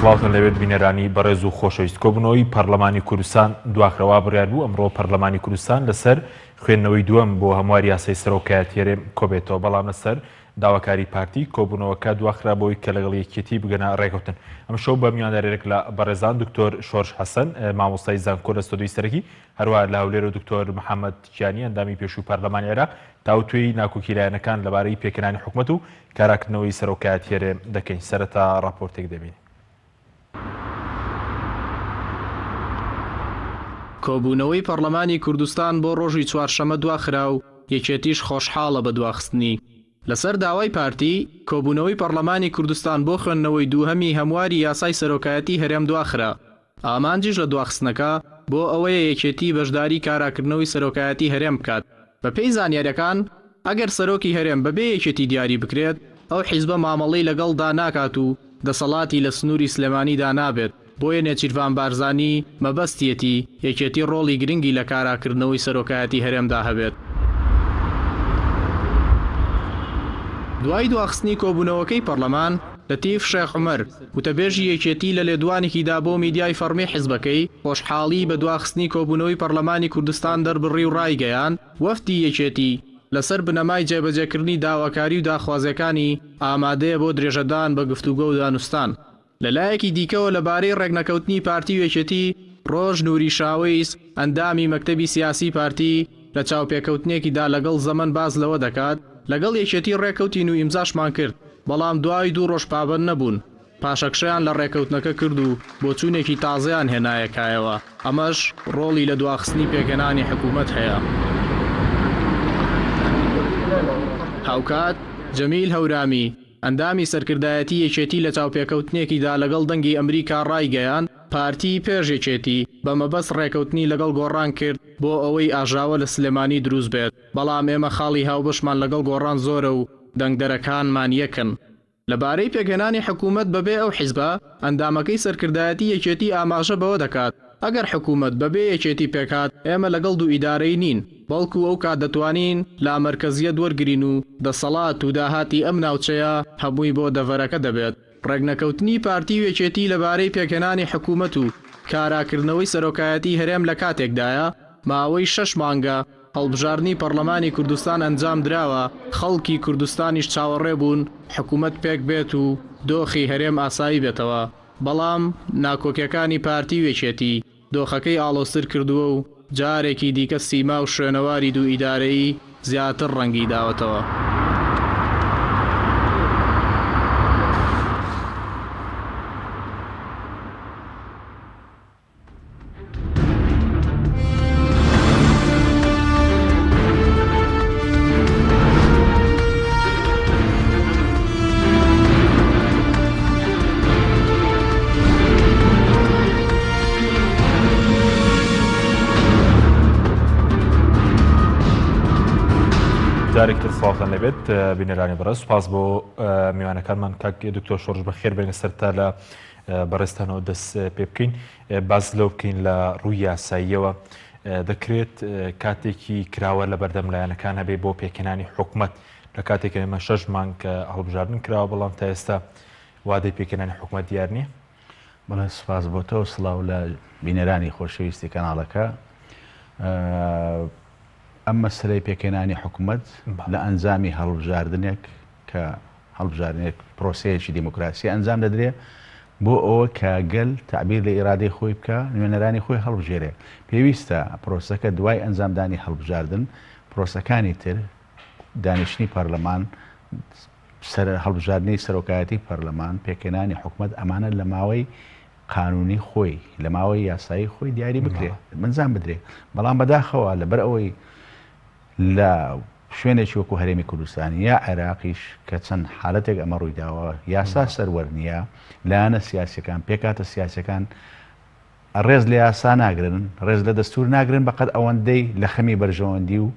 سڵاوتان لەوێت بینەرانی بەڕێز و خۆشەویست کۆبوونەوەی پەرلەمانی کوردستان دواخرا بڕیار بوو ئەمڕۆ پەرلەمانی کوردستان لەسەر خوێندنەوەی دووەم بۆ هەمواری یاسای سەرۆکایەتی هەرێم کۆبێتەوە بەڵام لەسەر داواکاری پارتی کۆبوونەوەکە دواخرا بۆی کە لەگەڵ یەکێتی بگەنە ڕێکەوتن ئەمشەو بە میواندارێک لە بەڕێزان دکتۆر شۆرش حەسەن مامۆستای زانکۆ لە ستۆدیۆی سەرەکی هەروەها لە هەولێر و دکتۆر محەممەد کیانی ئەندامی پێشووی پەرلەمانی عێراق تاوتوێی ناکۆکی لایەنەکان لەبارەی پێکهێنانی حکومەت و کاراکردنەوەی سەرۆکایەتی هەرێم دەکەین. سەرەتا ڕاپۆرتێک دەبینین. کۆبوونەوەی پەڕلەمانی کوردستان بۆ ڕۆژی چوارشەمە دواخرا و یەکێتیش خۆشحاڵە بە دواخستنی. لەسەر داوای پارتی، کۆبوونەوەی پەڕلەمانی کوردستان بۆ خوێندنەوەی دووهەمی هەمواری یاسای سەرۆکایەتی هەرێم دواخرا. ئامانجیش لە دواخستنەکە بۆ ئەوەیە یەکێتی بەشداری کاراکردنەوەی سەرۆکایەتی هەرێم بکات. بەپێی زانیاریەکان، ئەگەر سەرۆکی هەرێم بەبێ یەکێتی دیاری بکرێت، ئەو حیزبە مامەڵەی لەگەڵدا ناکات و دەسەڵاتی لە سنووری سلێمانیدا نابێت، بۆیە نێچیرڤان بارزانی مەبەستیەتی یەکێتی ڕۆڵی گرنگی لە کاراکردنەوەی سەرۆکایەتی هەرێمدا هەبێت. دوای دواخستنی کۆبوونەوەکەی پەڕلەمان، لەتیف شێخ عومەر، وتەبێژی یەکێتی لە لێدوانێکیدا بۆ میدیای فەڕمی حزبەکەی، خۆشحاڵیی بە دواخستنی کۆبوونەوەی پەڕلەمانی کوردستان دەربڕی و ڕایگەیاند، وەفدی یەکێتی لەسەر بنەمای جێبەجێکردنی داواکاری و داخوازییەکانی، ئامادەیە بۆ درێژەدان بە گفتوگۆ و دانوستان. لەلایەکی دیکەوە لەبارەی ڕێکنەکەوتنی پارتی و یەکێتی، ڕۆژ نوری شاوەیس، ئەندامی مەکتەبی سیاسی پارتی، لە چاوپێکەوتنێکیدا لەگەڵ زەمەن باس لەوە دەکات، لەگەڵ یەکێتی ڕێکەوتین و ئیمزاشمان کرد، بەڵام دوای دوو ڕۆژ پابەند نەبوون، پاشەکشەیان لە ڕێکەوتنەکە کرد و بۆچوونێکی تازەیان هێنایە کایەوە، ئەمەش ڕۆڵی لە دواخستنی پێکهێنانی حکوومەت هەیە. هاوکات، جەمیل هەورامی، ئەندامی سەرکردایەتی یەکێتی لە چاوپێکەوتنێکیدا لەگەڵ دەنگی ئەمریکا ڕایگەیاند، پارتی پێش یەکێتی بە مەبەست ڕێکەوتنی لەگەڵ گۆڕان کرد بۆ ئەوەی ئاژاوە لە سلێمانی دروست بێت، بەڵام ئێمە خاڵی هاوبەشمان لەگەڵ گۆڕان زۆرە و دەنگدەرەکانمان یەکن. لەبارەی پێکهێنانی حکومەت بەبێ ئەو حیزبە، ئەندامەکەی سەرکردایەتی یەکێتی ئاماژە بەوە دەکات، ئەگەر حکومەت بەبێ یەکێتی پێکهات ئێمە لەگەڵ دوو ئیدارەیی نین، بەڵکو ئەوکات دەتوانین لامەرکەزیەت وەرگرین و دەسەڵات و داهاتی ئەم ناوچەیە هەمووی بۆ دەڤەرەکە دەبێت. ڕێکنەکەوتنی پارتی و یەکێتی لەبارەی پێکهێنانی حکومەت و کاراکردنەوەی سەرۆکایەتی هەرێم لەکاتێکدایە، ماوەی شەش مانگە هەڵبژاردنی پەڕلەمانی کوردستان ئەنجامدراوە، خەڵکی کوردستانیش چاوەڕێ بوون حکومەت پێکبێت و دۆخی هەرێم ئاسایی بێتەوە، بەڵام ناکۆکیەکانی پارتی و یەکێتی دۆخەکەی ئاڵۆزتر کردووە و جارێکی دیکە سیما و شوێنەواری دوو ئیدارەیی زیاتر ڕەنگی داوەتەوە. جارێکی تر سڵاوتان لێبێت بینەرانی بەڕێز سوپاس بۆ میوانەکانمان کاک دکتۆر شۆڕش بەخێر بێنە سەرتا لە بەڕێزتانەوە دەست پێ بکەین باس لەو بکەین لە ڕووی یاساییەوە دەکرێت کاتێکی کراوە لە بەردەم لایەنەکان هەبێ بۆ پێکهێنانی حکومەت لە کاتێک ئێمە شەش مانگ کە هەڵبژاردن کراوە بەڵام تا ئێستا وادەی پێکهێنانی حکومەت دیار نییە. بەڵێ سوپاس بۆ تۆ سڵاو لە بینەرانی خۆشەویستی کەناڵەکە. ئەم مەسەلەی پێکهێنانی حکومەت لە ئەنجامی هەڵبژاردنێک کە هەڵبژاردنێک پرۆسەیەکی دیموکراسی ئەنجام دەدرێ بۆ ئەوە کە گەل تەعبیر لە ئیرادەی خۆی بکا نوێنەرانی خۆی هەڵبژێرێ پێویستە پرۆسەکە دوای ئەنجامدانی هەڵبژاردن پرۆسەکانی تر دانیشتنی پەرلەمان سەر هەڵبژاردنی سەرۆکایەتی پەرلەمان پێکهێنانی حکومەت ئەمانە لە ماوەی قانونی خۆی لە ماوەی یاسایی خۆی دیاری بکرێ ئەنجام بدرێ بەڵام بەداخەوە لەبەر ئەوەی لە شوێنێکی وەکو هەرێمی کوردستان یا عێراقیش کە چەند حالەتێک ئەمە ڕوویداوە یاسا سەروەر نییە لایەنە سیاسەکان پێکاتە سیاسەکان ڕێز لە یاسا ناگرن، ڕێز لە دەستوور ناگرن بەقەد ئەوەندەی لە خەمی بەرژەوەندی و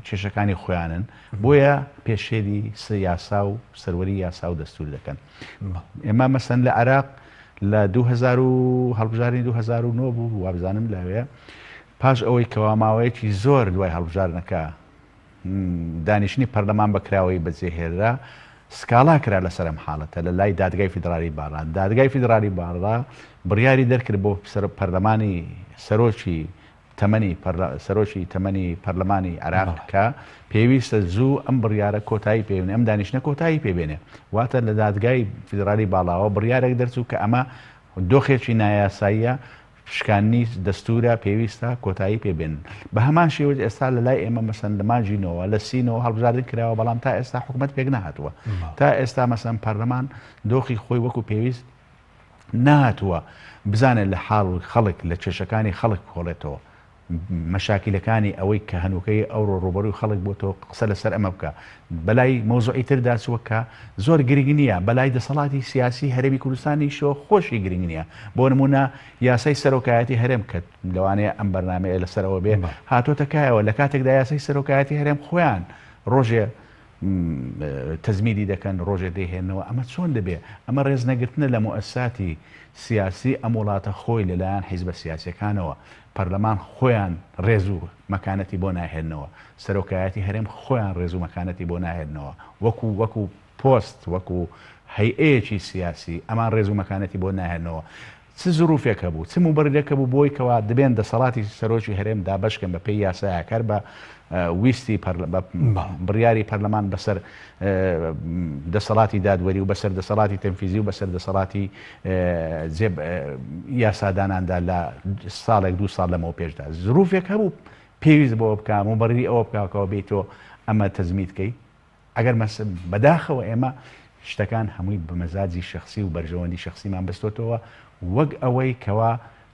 کێشەکانی خۆیانن، بۆیە پێشێلی یاسا و سەروەری یاسا و دەستوور دەکەن. ئێمە مەسەن لە عێراق لە 2000 و هەڵبژاردنی 2009 بوو وابزانم لەوێ پاش ئەوەی کەوا ماوەیەکی زۆر دوای هەڵبژاردنەکە دانیشتنی پەرلەمان بە کراوەیی بەجێهێنرا. سکاڵا کرا لەسەر ئەم حاڵەتە لە لای دادگای فیدرالی باڵا، دادگای فیدرالی باڵا بڕیاری دەرکرد بۆ پەرلەمانی سەرۆکی تەمەنی سەرۆکی تەمەنی پەرلەمانی عێراق کە پێویستە زوو ئەم بڕیارە کۆتایی پێ بێنێ، ئەم دانیشتنە کۆتایی پێ بێنێ. واتە لە دادگای فیدرالی باڵاوە بڕیارێک دەرچوو کە ئەمە دۆخێکی نایاساییە، شکاندنی دەستوورە، پێویستە کۆتایی پێ بێنن. بە هەمان شێوەش ئێستا لە لای ئێمە مەسەن لە مانگی نۆوە، لە سی نۆوە هەڵبژاردن کراوە، بەڵام تا ئێستا حکومەت پێک نەهاتووە. تا ئێستا مەسەن پەرلەمان دۆخی خۆی وەکو پێویست نەهاتووە بزانێت لە حاڵ خەڵک، لە کێشەکانی خەڵک بکۆڵێتەوە. مەشاکیلەکانی ئەوەی کە هەنووکەی ئەوڕۆ ڕووبەڕووی خەڵک بۆتەوە قسە لەسەر ئەمە بکا بەلای مەوزوعی تردا چووە کە زۆر گرنگ نییە بەلای دەسەڵاتی سیاسی هەرێمی کوردستانیشەوە خۆشی گرنگ نییە بۆ نموونە یاسای سەرۆکایەتی هەرێم کە لەوانەیە ئەم بەرنامەیە لەسەر ئەوە بێ هاتۆتە کایەوە لە کاتێکدا یاسای سەرۆکایەتی هەرێم خۆیان ڕۆژێ تەزمیدی دەکەن ڕۆژێ دەیهێنەوە ئەمە چۆن دەبێ ئەمە ڕێزنەگرتنە لە موئەسساتی سیاسی ئەم وڵاتە خۆی لەلایەن حیزبە سیاسیەکانەوە پەرلەمان خۆیان ڕێز و مەکانەتی بۆ ناهێننەوە سەرۆکایەتی هەرێم خۆیان ڕێز و مەکانەتی بۆ ناهێننەوە وەکو وەکو پۆست وەکو هەیئەیەکی سیاسی ئەمان ڕێز و مەکانەتی بۆ ناهێننەوە چ زروفێک هەبوو، چ موبەریرێک هەبوو بۆی کەوا دبێن دەسەڵاتی سەرۆکی هەرێم دابەشکەن بە پێی یاسایەک هەر بە ویستی بە بڕیاری پەرلەمان بەسەر دەسەڵاتی دادوەری و بەسەر دەسەڵاتی تەنفیزی و بەسەر دەسەڵاتی یاساداناندا لە ساڵێک دوو ساڵ لەمەوە پێشدا زروفێک هەبوو پێویست بەوە بکا موبەریری ئەوە بکاکەوە بێیتۆ ئەمە تەزمید کەی ئەگەر مەس بەداخەوە ئێمە شتەکان هەمووی بە مەزاجی شەخسی و بەرژەوەندی شەخسیمان بەستۆتەوە وەک ئەوەی کەوا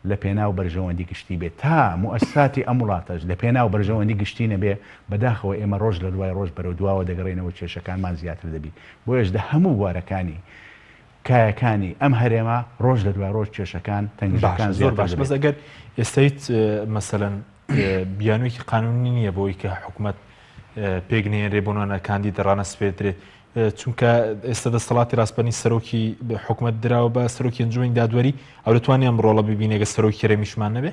لە پێناو بەرژەوەندی گشتی بێت تا موئەسساتی ئەم وڵاتەش لە پێناو بەرژەوەندی گشتی نەبێ بەداخەوە ئێمە ڕۆژ لە دوای ڕۆژ بەرەو دواوە دەگەڕێینەوە کێشەکانمان زیاتر دەبی بۆیەش لە هەموو بوارەکانی کایەکانی ئەم هەرێمە ڕۆژ لە دوای ڕۆژ کێشەکان تەنگژەکان باشە زۆر زیاتر باش دەبێت. بەس ئەگەر ئێستا هیچ مەسەلەن بیانوویەکی قانونی نییە بۆی کە حکومەت پێک نێنرێ بۆ نوانە کاندید ڕانەسپێردرێت چونکە ئێستا دەسەڵاتی ڕاستپەنی سەرۆکی حکومەت دراوە بە سەرۆکی ئەنجومەنی دادوەری ئەو دەتوانێت ئەم ڕۆڵە ببینێ گە سەرۆکی هەرێمیشمان نەبێ؟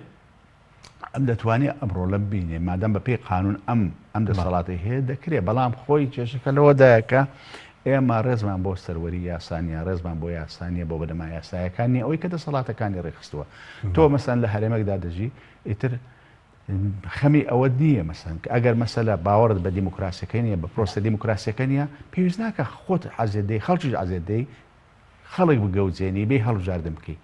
ئەم دەتوانێت ئەم ڕۆڵە ببینێ مادەم بە پێی قانون ئەم ئەم دەسەڵاتی هەیە دەکرێت بەڵام خۆی کێشەکە لەوەدایە کە ئێمە ڕێزمان بۆ سەروەری یاسا نیە ڕێزمان بۆ یاسا نیە بۆ بنەما یاسایەکان نیە ئەوەی کە دەسەڵاتەکانی ڕێکخستووە تۆ مەسەن لە هەرێمێکدا دەژی ئیتر خەمی ئەوەت نییە مەسەن کە ئەگەر مەسەلە باوەڕت بە دیموکراسیەکە نییە بە پرۆسە دیموکراسیەکە نییە پێویست ناکە خۆت عەزێت دەی خەڵکیش عەزێت دەی خەڵک بگەوجێنی بێی هەڵبژاردن بکەی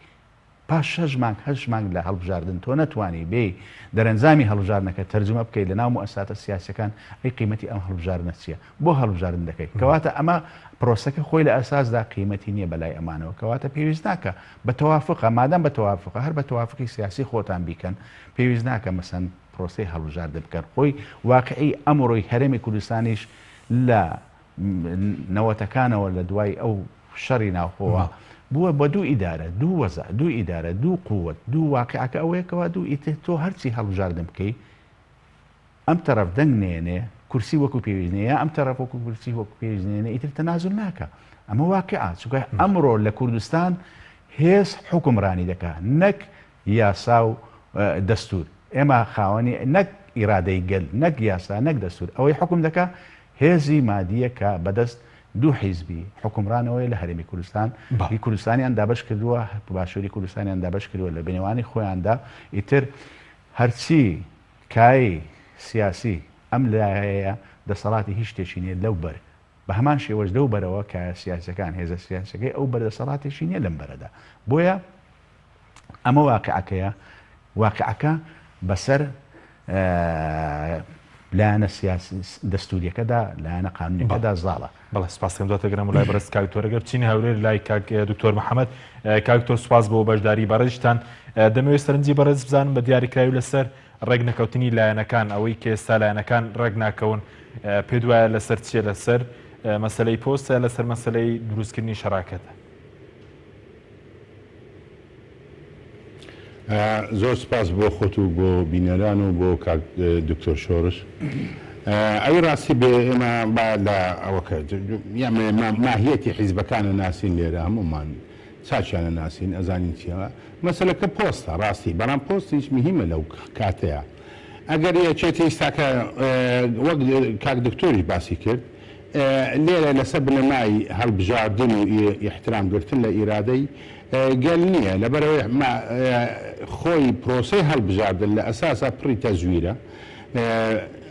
پاش شەش مانگ هەشت مانگ لە هەڵبژاردن تۆ نەتوانی بێی دەرەنجامی هەڵبژاردنەکە تەرجومە بکەی لە ناو موئەسساتە سیاسیەکان ئەی قیمەتی ئەم هەڵبژاردنە چییە بۆ هەڵبژاردن دەکەی کەواتە ئەمە پرۆسەکە خۆی لە ئەساسدا قیمەتی نییە بەلای ئەمانەوە کەواتە پێویست ناکە بە تەوافقە مادام بە تەوافقە هەر بە تەوافقی سیاسی خۆتان بیکەن پێویست ناکە مەسەن پرۆسەی هەڵبژاردن بکەن خۆی واقعی ئەمڕۆی هەرێمی کوردستانیش لە نەوەتەکانەوە لە دوای ئەو شەڕی ناوخۆوە بووە بە دوو ئیدارە دوو وەزع دوو ئیدارە دوو قوت دوو واقعەکە ئەوەیە کەوا دوو ئیتر تۆ هەرچی هەڵبژاردن بکەی ئەم تەڕەف دەنگ نێنێ کورسی وەکو پێویست نیە یا ئەم تەڕەف وەکو کورسی وەکو پێویست نێنێ ئیتر تەنازول ناکا ئەمە واقعە چونکە ئەمڕۆ لە کوردستان هێز حوکمڕانی دەکا نەک یاسا و دەستور ئێمە خاوەنی نەک ئیرادەی گەل نەک یاسا نەک دەستور ئەوەی حوکم دەکا هێزی مادیە کە بەدەست دوو حیزبی حوکمڕانەوەیە لە هەرێمی کوردستان هی کوردستانیان دابەش کردووە باشووری کوردستانیان دابەش کردووە لە بنێوانی خۆیاندا ئیتر هەرچی کایەی سیاسی ئەم لایەیە دەسەڵاتی هیچ شتێکی نیە لەو بەر، بە هەمان شێوەش لەو بەرەوە کایە سیاسیەکان، هێزە سیاسیەکەی ئەو بەر دەسەڵاتێکی نیە لەم بەرەدا. بۆیە ئەمە واقیعەکەیە، واقیعەکە بەسەر لایەنە سیاسی دەستوریەکەدا، لایەنە قانونیەکەدا زاڵە. بەڵێ سپاس دەکەم دواتر گەرم لای بەڕێز کاک دکتۆر ئەگەر بچینە هەولێر لای کاک دکتۆر محەممەد کاک دکتۆر سپاس بۆ بەشداری بەڕێزتان دەمەوێت سەرنجی بەڕێز بزانم بە دیاریکراوی لەسەر ڕێک نەکەوتنی لایەنەکان ئەوەی کە ئێستا لایەنەکان ڕێک ناکەون پێت وایە لەسەر چییە لەسەر مەسلەی پۆستە لەسەر مەسلەی دروستکردنی شەراکەتە؟ زۆر سپاس بۆ خۆت و بۆ بینەران و بۆ کاک دکتۆر شۆرش. ئەوی ڕاستی بێ ئێمە با لە ئەوەکە ماهیەتی حیزبەکانە ناسین لێرە هەموومان چاکیانە ناسین ئەزانین چیە مەسەلەکە پۆستە ڕاستی بەڵام پۆستیش مهمە لەو کاتەیە ئەگەر یەکێتی ئیستاکە وەک کاک دکتۆریش باسی کرد. لێرە لەسەر بنەمای هەڵبژاردن و ئیحترام گرتن لە ئیرادەی گەل نییە، لەبەرئەوەی خۆی پرۆسەی هەڵبژاردن لە ئەساسا پڕی تەزویرە،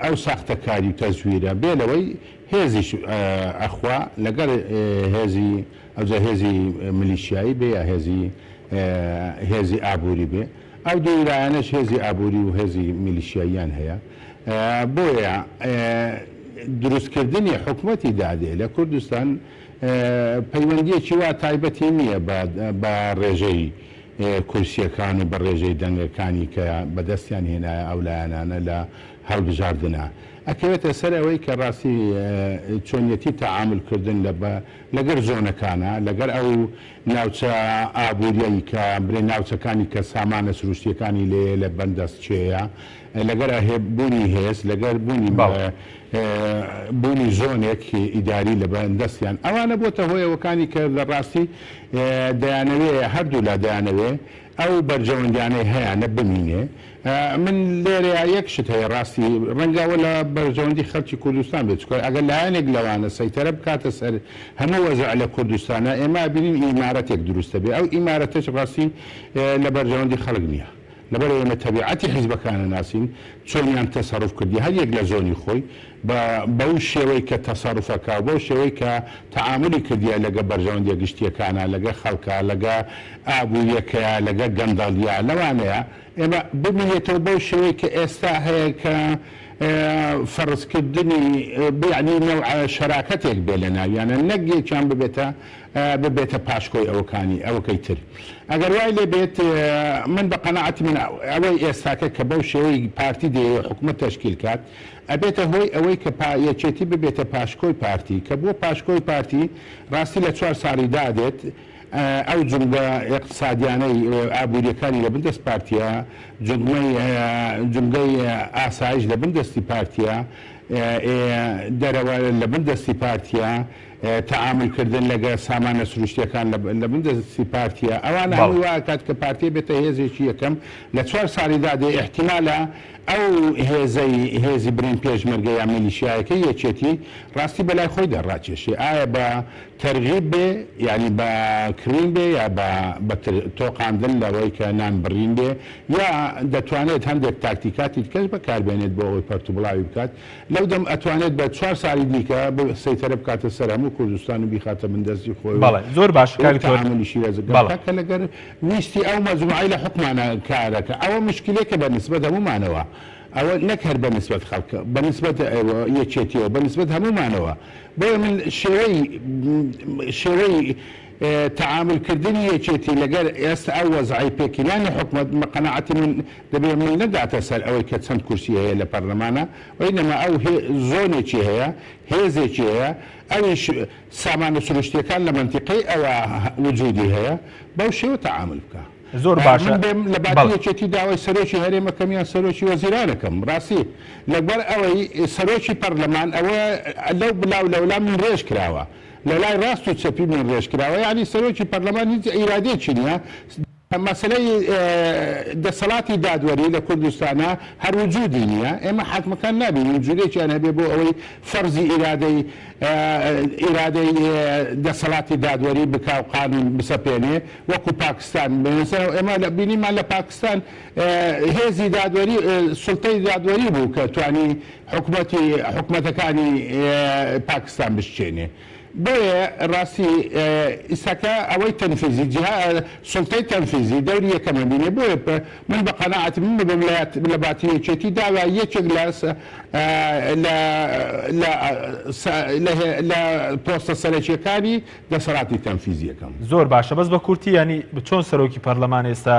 ئەو ساختەکاری و تەزویرە بێ لەوەی هێزیش ئەخوا لەگەڵ هێزی ئەوجا هێزی ملیشیایی بێ یا هێزی هێزی ئابووری بێ ئەو دوو لایەنەش هێزی ئابووری و هێزی میلیشیاییان هەیە بۆیە دروستکردنی حکومەتی دادێ لە کوردستان پەیوەندیەکی وا تایبەتی نییە بە ڕێژەی کورسیەکان و بە ڕێژەی دەنگەکانی کە بەدەستیان هێنایە ئەو لایەنانە لە هەڵبژاردنا ئەکەوێتە سەر ئەوەی کە ڕاستی چۆنیەتی تەعامول کردن لە لەگەر زۆنەکانە لەگەر ئەو ناوچە ئابووریەی کە برێ ناوچەکانی کە سامانە سروشتیەکانی لێیە لە بندەست کێیە لەگەر بوونی هێز لەگەر بوونی بەڵێ. بوونی زۆنێک ئیداری لە بندەستیان ئەوانە بۆتە هۆی ئەوەکانی کە لە ڕاستی دەیانەوێ هەردوولا دەیانەوێ ئەو بەرژەوەندیانەی هەیانە بمینێ. من لێرەیا یەک شت هەیە ڕاستی ڕەنگە ئەوە لە بەرژەوەندی خەڵکی کوردستان بێت چونکە ئەگەر لایەنێک لەوانە سەیتەرە بکاتە سەر هەموو وەزع لە کوردستانا ئێمە ئەبینین ئیمارەتێک دروست دەبێ ئەو ئیمارەتەش ڕاستی لە بەرژەوەندی خەڵک نییە لەبەرئەوەی ئێمە تەبیعەتی حیزبەکان ئەناسین چۆنیان تەسەروف کردیە هەر یەک لە زۆنی خۆی بە بەو شێوەی کە تەسەروف ئەکا و بەو شێوەی کە تەعامولی کردیە لەگە بەرژەوەندیە گشتیەکانا لەگە خەڵکا لەگە ئابوریەکەیا لەگە گەندەڵیا لەوانەیە ئێمە بمینێتەوە بەو شێوەی کە ئێستا هەیە کە فەرز کردنی یەعنی نەوعە شەراکەتێک بێ لە ناویانە نەک یەکیان ببێتە ببێتە پاشکۆی ئەوەکانی ئەوەکەی تر ئەگەر وای لێ بێت من بە قەناعەتی من ئەوەی ئێستاکە کە بەو شێوەی پارتی دەیەوێ حکومەت تەشکیل کات ئەبێتە هۆی ئەوەی کە پا یەکێتی ببێتە پاشکۆی پارتی کە بووە پاشکۆی پارتی ڕاستی لە چوار ساڵی دادێت ئەو جومگە ئیقتسادیانەی ئابوریەکانی لە بن دەست پارتیە جوگمەی جومگەی ئاسایش لە بن دەستی پارتیە دەرەوە لە بن دەستی پارتیە تەعامول کردن لەگە سامانە سروشتیەکان لە بن دەستی پارتیە ئەوانە بەڵێ. هەمووی وا ئەکات کە پارتیە بێتە هێزێکی یەکەم لە چوار ساڵی دادێ ئیحتیمالە ئەو هێزەی هێزی برین پێشمەرگە یا میلیشیایەکەی یەکێتی ڕاستی بەلای خۆیدا ڕاکێشێ ئایا بە تەرغیب بێ یانی بە کڕین بێ یا بە بە تۆقاندن لەوەی کە نان بڕین بێ یا دەتوانێت هەندێک تاکتیکاتی دیکەش بەکار بێنێت بۆ ئەوەی پەرت و بڵاوی بکات لەو دەم ئەتوانێت بە چوار ساڵی دیکە سەیتەرە بکاتە سەر هەموو کوردستان و بیخاتە بن دەستی خۆی و بەڵێ زۆر باشە کاک دکتۆر تەعامولیشی لەگەڵ بەڵێ. بکات کە لەگەر ویستی ئەو مەجموعەی لە حوکمانە کارەکە ئەوە مشکلێکە بە نسبەت هەموومانەوە ئەوە نەک هەر بە نسبەت خەڵک بە نسبەت یەکێتیەوە بە نسبەت هەموومانەوە بۆیە من شێوەی شێوەی تەعامول کردنی یەکێتی لەگەر ئێستا ئەو وەزعەی پێکهێنانی حکومەت بە قەناعەتی من دەبێ مل نەداتە سەر ئەوەی کە چەند کورسی هەیە لە پەرلەمانا وئینەما ئەو زۆنێکی هەیە هێزێکی هەیە ئەویش سامانە سروشتیەکان لە مەنتیقەی ئەوا وجودی هەیە بەو شێوە تەعامول بکا. زۆر باشە من بێم لە باتی بەڵێ. یەکێتی داوای سەرۆکی هەرێمەکەم یان سەرۆکی وەزیرانەکەم ڕاستی لەبەر ئەوەی سەرۆکی پەرلەمان ئەوە لەو بلاو لەولا من ڕێژ کراوە لە لای ڕاست و چەپی من ڕێژ کراوە یانی سەرۆکی پەرلەمان هیچ ئیرادەیەکی نیە مەسەلەی دەسەڵاتی دادوەری لە کوردستانا هەر وجودی نیە ئێمە حاکمەکان نابینین جورێکیان هەبێ بۆ ئەوەی فەرزی ئیرادەی ئیرادەی دەسەڵاتی دادوەری بکا و قانون بسەپێنێ وەکو پاکستان مەسەلەن ئێمە لە بینیمان لە پاکستان هێزی دادوەری سوڵتەی دادوەری بوو کە توانی حکومەتی حکومەتەکانی پاکستان بشکێنێ بۆیە ڕاستی ئیستاکە ئەوەی تەنفیزی جیها سوڵتەی تەنفیزی دەوری یەکەم ئەبینێ بۆیە من بە قەناعەتی من ببم لە باتی یەکێتی داوای یەکێک لە لە لە لە پۆستە سەرەکیەکانی دەسەڵاتی تەنفیزی یەکەم. زۆر باشە بەس بە کورتی یانی چۆن سەرۆکی پەرلەمان ئێستا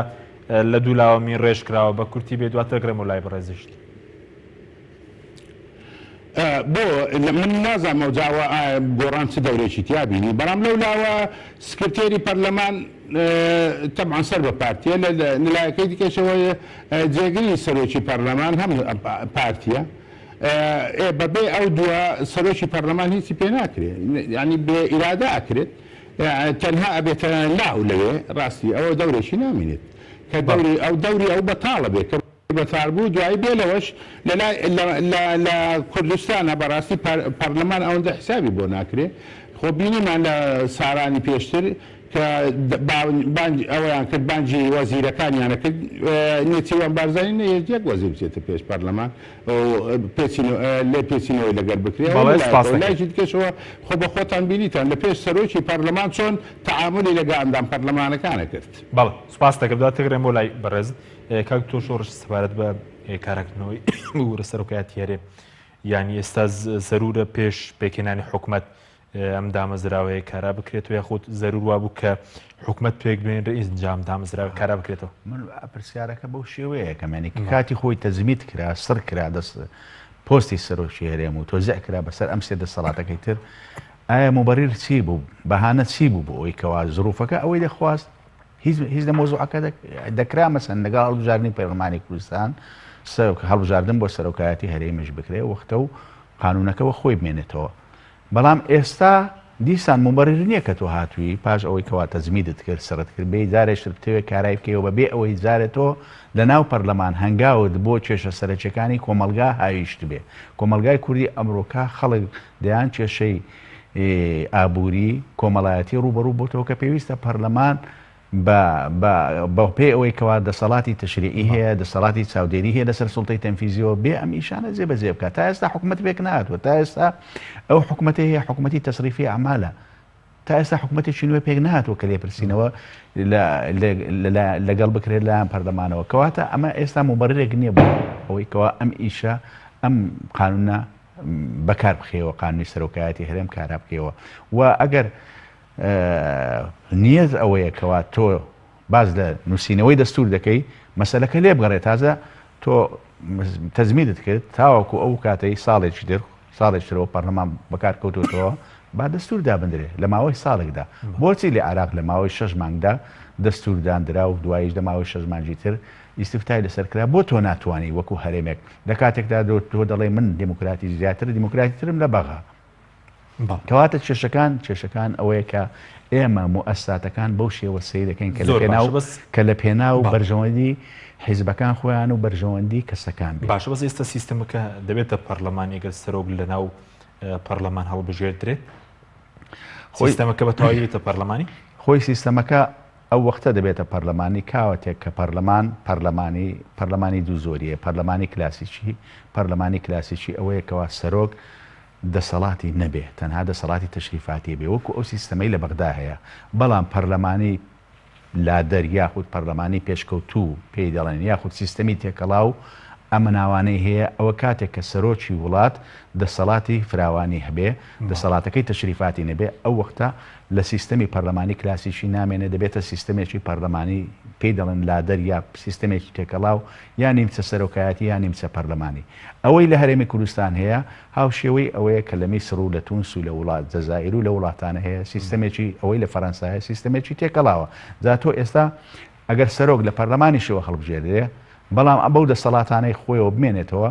لە دوو لاوە مین ڕێژ کراوە بە کورتی بێ دواتر دەگەڕێمەوە لای بەڕێزیشت. بۆ من نازانم ئەوجا ئەوە ئایا گۆڕان چ دەورێکی تیا بینی بەڵام لەو لاوە سکرتێری پەرلەمان تەبعەن سەر بە پارتیە لە لایەکەی دیکەشەوە جێگری سەرۆکی پەرلەمان هەم پارتیە ئێ بەبێ ئەو دووە سەرۆکی پەرلەمان هیچی پێ ناکرێ یعنی بێ ئیرادە ئەکرێت تەنها ئەبێتە ناو لەوێ ڕاستی ئەوە دەورێکی نامینێت کە دەوری ئەو دەوری ئەو بەتاڵە بێ کە. بەتار بوو دوایی بێ لەوەش لەلای لە لە لە کوردستانا بەڕاستی پەرلەمان ئەوەندە حسابی بۆ ناکرێ خۆ بینیمان لە سارانی پێشتر کە بانگ ئەوەیان کرد بانگی وەزیرەکانیانە کرد نێچیروان بارزانی نەیەشت یەک وەزیر بچێتە پێش پەرلەمان و لێپێچینەوەی لەگەر بکرێ ئەوە بەڵێ سپاس لەلایەکەوە دەکەم. لایەکی دیکەشەوە خۆ بە خۆتان بینیتان لە پێش سەرۆکی پەرلەمان چۆن تەعامولی لەگە ئەندام پەرلەمانەکانە کرد. بەڵێ سپاس دەکەم دواتر گەڕێم بۆ لای بەڕێزت کاک دکتۆر شۆڕش سەبارەت بە کاراکردنەوەی ببورە سەرۆکایەتی هەرێم یانی ئێستا زەرورە پێش پێکهێنانی حکومەت ئەم دامەزراوەیە کارا بکرێتەوە یاخود زەرور وابوو کە حکومەت پێک بێنرێ ئینجا ئەم دامەزراوە کارا بکرێتەوە؟ من پرسیارەکە بەو شێوەیە کەم یانی کە کاتی خۆی تەجمید کرا سڕ کرا دەست پۆستی سەرۆکی هەرێم و تۆزیع کرا بەسەر ئەم سێ دەسەڵاتەکەی تر ئایا موبەریر چی بوو بەهانە چی بوو بۆ ئەوەی کەوا زروفەکە ئەوەی دەخواست هیچ هیچ لە مۆزوعەکە دەکرا مەسەن لەگەڵ هەڵبژاردنی پەرلەمانی کوردستان سەرۆک هەڵبژاردن بۆ سەرۆکایەتی هەرێمیش بکرێ وەختە و قانونەکەەوە خۆی بمێنێتەوە بەڵام ئێستا دیسان موبەریر نییە کە تۆ هاتووی پاش ئەوەی کەوا تەجمیدت کرد سڕت کرد بێی جارێکتر بتەوێت کارای بکەیەوە بەبێ ئەوەی جارێ تۆ لەناو پەرلەمان هەنگاوت بۆ کێشە سەرەکیەکانی کۆمەڵگا هاویشتبێ کۆمەڵگای کوردی ئەمرۆکە خەڵک دەیان کێشەی ئابووری کۆمەڵایەتی ڕووبەڕوو بۆتەوە کە پێویستە پەرلەمان بە بە بە پێی ئەوەی کەوا دەسەڵاتی تەشریعی هەیە، دەسەڵاتی چاودێری هەیە لەسەر سوڵتەی تەنفیزیەوە بێ ئەم ئیشانە جێبەجێ بکات. تا ئێستا حکومەت پێک نەهاتووە، تا ئێستا ئەو حکومەتەی هەیە حکومەتی تەسریفی ئەعمالە. تا ئێستا حکومەتێکی نوێ پێک نەهاتووە کە لێپرسینەوە لەگەڵ بکرێت لایەن پەرلەمانەوە. کەواتە ئەمە ئێستا موبەررێک نییە بۆ ئەوەی کەوا ئەم ئیشە ئەم قانونە بەکار بخەیەوە، قانونی سەرۆکایەتی هەرێم کارا بکەیەوە و ئەگەر نیەت ئەوەیە کەوا تۆ باس لە نووسینەوەی دەستور دەکەی مەسەلەکە لێ بگەڕێ تازە تۆ تەزمیدت کرد تاوەکو ئەو کاتەی ساڵێکی تر ساڵێکی ترەوە پەرلەمان بەکار کەوتوتەوە با دەستور دابندرێ لە ماوەی ساڵێکدا بۆچی لە عراق لە ماوەی شەش مانگدا دەستور داندرا و دواییش لە ماوەی شەش مانگی تر ئیستفتای لەسەر کرا بۆ تۆ ناتوانی وەکو هەرێمێک لە کاتێکدا تۆ دەڵێ من دیموکراتی زیاتر دیموکراتی ترم لە بەغا کەواتە کێشەکان کێشەکان ئەوەیە کە ئێمە موئەسساتەکان بەو شێوە سەیر دەکەین کە لە پێناو کە لە پێناو بەرژەوەندی حیزبەکان خۆیان و بەرژەوەندی کەسەکان بێت. باشە بەس ئێستا سیستەمەکە دەبێتە پەرلەمانی گەر سەرۆک لە ناو پەرلەمان هەڵبژێردرێت؟ سیستەمەکە بە تەواوی بێتە پەرلەمانی؟ خۆی سیستەمەکە ئەو وەختە دەبێتە پەرلەمانی کاوەتێک کە پەرلەمان پەرلەمانی پەرلەمانی دوو زۆریە پەرلەمانی کلاسیکی پەرلەمانی کلاسیکی ئەوەیە کەوا سەرۆک دەسەڵاتی نەبێ تەنها دەسەڵاتی تەشریفاتی بێ وەکو ئەو سیستەمەی لە بەغدا هەیە بەڵام پەرلەمانی لادەر یاخود پەرلەمانی پێشکەوتوو پێی دەڵێن یاخود سیستەمی تێکەڵاو ئەمە ناوانەی هەیە ئەوە کاتێک کە سەرۆکی وڵات دەسەڵاتی فراوانی هەبێ دەسەڵاتەکەی تەشریفاتی نەبێ ئەو وەختە لە سیستەمی پەرلەمانی کلاسیکی نامێنێ دەبێتە سیستەمێکی پەرلەمانی پێی دەڵێن لادەر یا سیستەمێکی تێکەڵاو یا نیمچە سەرۆکایەتی یا نیمچە پەرلەمانی ئەوەی لە هەرێمی کوردستان هەیە هاوشێوەی ئەوەیە کە لە میسر و لە تونس و لە وڵات جەزائیر و لە وڵاتانە هەیە، سیستەمێکی ئەوەی لە فەرەنسا هەیە سیستەمێکی تێکەڵاوە. جا تۆ ئێستا ئەگەر سەرۆک لە پەرلەمانیشەوە هەڵبژێردرێ بەڵام بەو دەسەڵاتانەی خۆیەوە بمێنێتەوە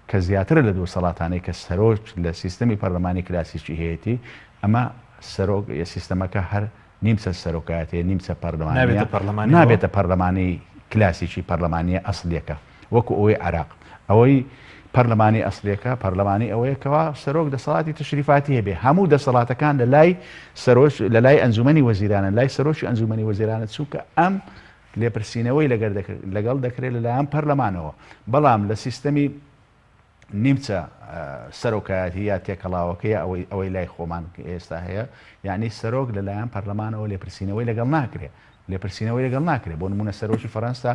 کە زیاترە لە دەسەڵاتانەی کە سەرۆک لە سیستەمی پەرلەمانی کلاسیکی هەیەتی، ئەمە سەرۆک سیستەمەکە هەر نیمچە سەرۆکایەتیە نیمچە پەرلەمانیە نابێتە پەرلەمانی بۆ؟ نابێتە پەرلەمانی کلاسیکی پەرلەمانیە ئەسلیەکە وەکو ئەوەی عێراق ئەوەی پەرلەمانی ئەسلیەکە پەرلەمانی ئەوەیە کەوا سەرۆک دەسەڵاتی تەشریفاتی هەبێ هەموو دەسەڵاتەکان لە لای سەرۆک لە لای ئەنجومەنی وەزیرانە لای سەرۆکی ئەنجومەنی وەزیرانە چونکە ئەم لێپرسینەوەی لەگەڵ دەکرێت لەلایەن پەرلەمانەوە بەڵام لە سیستەمی نیمچە سەرۆکایەتی یا تێکەڵاوەکە یا ئەوەی ئەوەی لای خۆمان ئێستا هەیە یعنی سەرۆک لەلایەن پەرلەمانەوە لێپرسینەوەی لەگەڵ ناکرێ لێپرسینەوەی لەگەڵ ناکرێ بۆ نمونە سەرۆکی فەرەنسا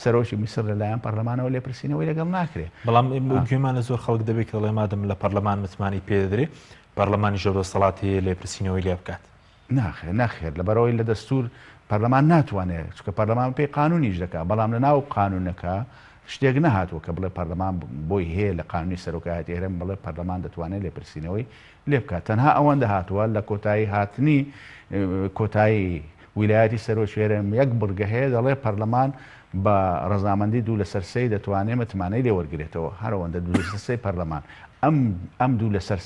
سەرۆکی میسر لەلایەن پەرلەمانەوە لێپرسینەوەی لەگەڵ ناکرێ بەڵام گوێمان لە زۆر خەڵک دەبێت کە دەڵێ مادەم لە پەرلەمان متمانەی پێدەدرێ پەرلەمانیش ئەو دەسەڵاتی هەیە لێپرسینەوەی لێ بکات. ناخێر نەخێر لەبەرئەوەی لە دەستور پەرلەمان ناتوانێت چونکە پەرلەمان پێی قانون ئیش دەکات بەڵام لە ناو قانونەکە شتێک نەهاتووە کە بڵێ پەرلەمان بۆی هەیە لە قانونی سەرۆکایەتی هەرێم بڵێ پەرلەمان دەتوانێت لێپرسینەوەی لێ بکات تەنها ئەوەندە هاتووە لە کۆتایی هاتنی کۆتایی ویلایەتی سەرۆکی هەرێم یەک بڕگە هەیە دەڵێ پەرلەمان بە ڕەزامەندی دوو لەسەر سێی دەتوانێت متمانەی لێ وەرگرێتەوە هەرەوەندە دوو لەسەر سێی پەرلەمان ئەم ئەم دوو لەسەر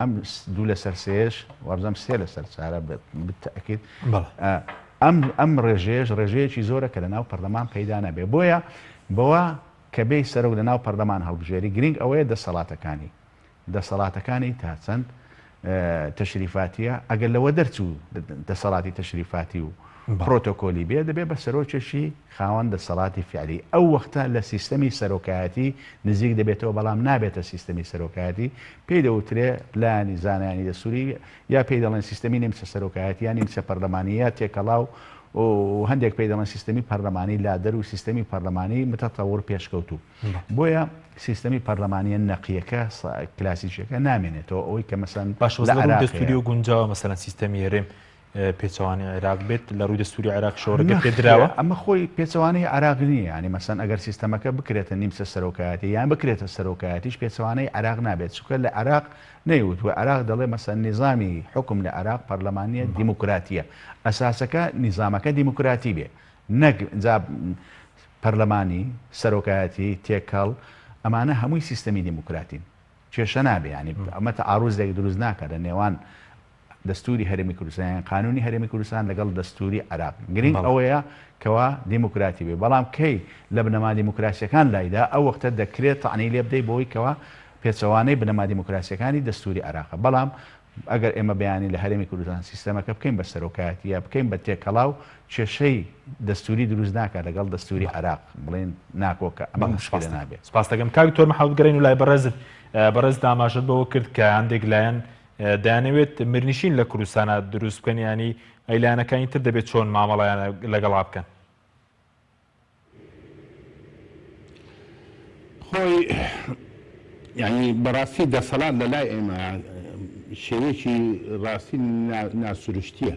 ئەم دوو لەسەر سێیەش وابزانم سێ لەسەر چارە بالتأکید ئەم ئەم ڕێژەیەش ڕێژەیەکی زۆرە کە لەناو پەرلەمان پەیدا نابێ بۆیە بەوە کە بێی سەرۆک لە ناو پەرلەمان هەڵبژێری گرینگ ئەوەیە دەسەڵاتەکانی دەسەڵاتەکانی تا چەند تەشریفاتیە ئەگەر لەوە دەرچوو دەسەڵاتی تەشریفاتی و پرۆتۆکۆلی بێ دەبێ بە سەرۆکێکی خاوەن دەسەڵاتی فعلی ئەو وەختە لە سیستەمی سەرۆکایەتی نزیک دەبێتەوە بەڵام نابێتە سیستەمی سەرۆکایەتی پێی دەوترێ لایەنی زانایانی دەستوری یا پێی دەڵێن سیستەمی نیمچە سەرۆکایەتی یا نیمچە پەرلەمانی یا تێکەڵاو و هەندێک پێی دەڵێن سیستەمی پەرلەمانی لادەر و سیستەمی پەرلەمانی متەتەور پێشکەوتوو. بۆیە سیستەمی پەرلەمانییە نەقییەکە کلاسیکیەکە نامێنێتەوە ئەوەی کە مەسەن باشە لە ڕووی دەستوریەوە گونجاوە مەسەلەن سیستەمی هەرێم پێچەوانەی عێراق بێت لە ڕووی دەستوری عێراقیشەوە ڕێگە پێدراوە؟ ئەمە خۆی پێچەوانەی عێراق نییە یانی مەسەن ئەگەر سیستەمەکە بکرێتە نیمچە سەرۆکایەتی یان بکرێتە سەرۆکایەتیش پێچەوانەی عێراق نابێت چونکە لە عێراق نەیوتووە عێراق دەڵێ مەسەن نیزامی حوکم لە عێراق پەرلەمانییە دیموکراتییە ئەساسەکە نیزامەکە دیموکراتی بێ نەک جا پەرلەمانی، سەرۆکایەتی، تێکەڵ، ئەمانە هەمووی سیستەمی دیموکراتین. کێشە نابێ یانی ئەمە تەعاروزێک دروست ناکات لە نێوان دەستوری هەرێمی کوردستان یان قانونی هەرێمی کوردستان لەگەڵ دەستوری عێراق. گرینگ ئەوەیە کەوا دیموکراتی بێ. بەڵام کەی لە بنەما دیموکراسیەکان لایدا ئەو وەختە دەکرێت تەعنەی لێ بدەی بەوەی کەوا پێچەوانەی بنەما دیموکراسیەکانی دەستوری عێراقە. بەڵام ئەگەر ئێمە بەیانی لە هەرێمی کوردستان سیستەمەکە بکەین بە سەرۆکایەتی یا بکەین بە تێکەڵاو کێشەی دەستوری دروست ناکات لەگەڵ دەستوری عێراق بڵێن ناکۆکە ئەمە موشکیلە نابێت. سپاست دەکەم کاک دکتۆر محمد بگەڕێین لای بەڕێزت بەڕێزت ئاماژەت بەوە کرد کە هەندێک لایەن دەیانەوێت میرنشین لە کوردستانا دروست بکەن یانی ئەی لایەنەکانی تر دەبێت چۆن مامەڵەیان لەگەڵا بکەن؟ خۆی یعنی بەڕاستی دەسەڵات لە لای ئێمە شێوەیەکی ڕاستی ناسروشتیە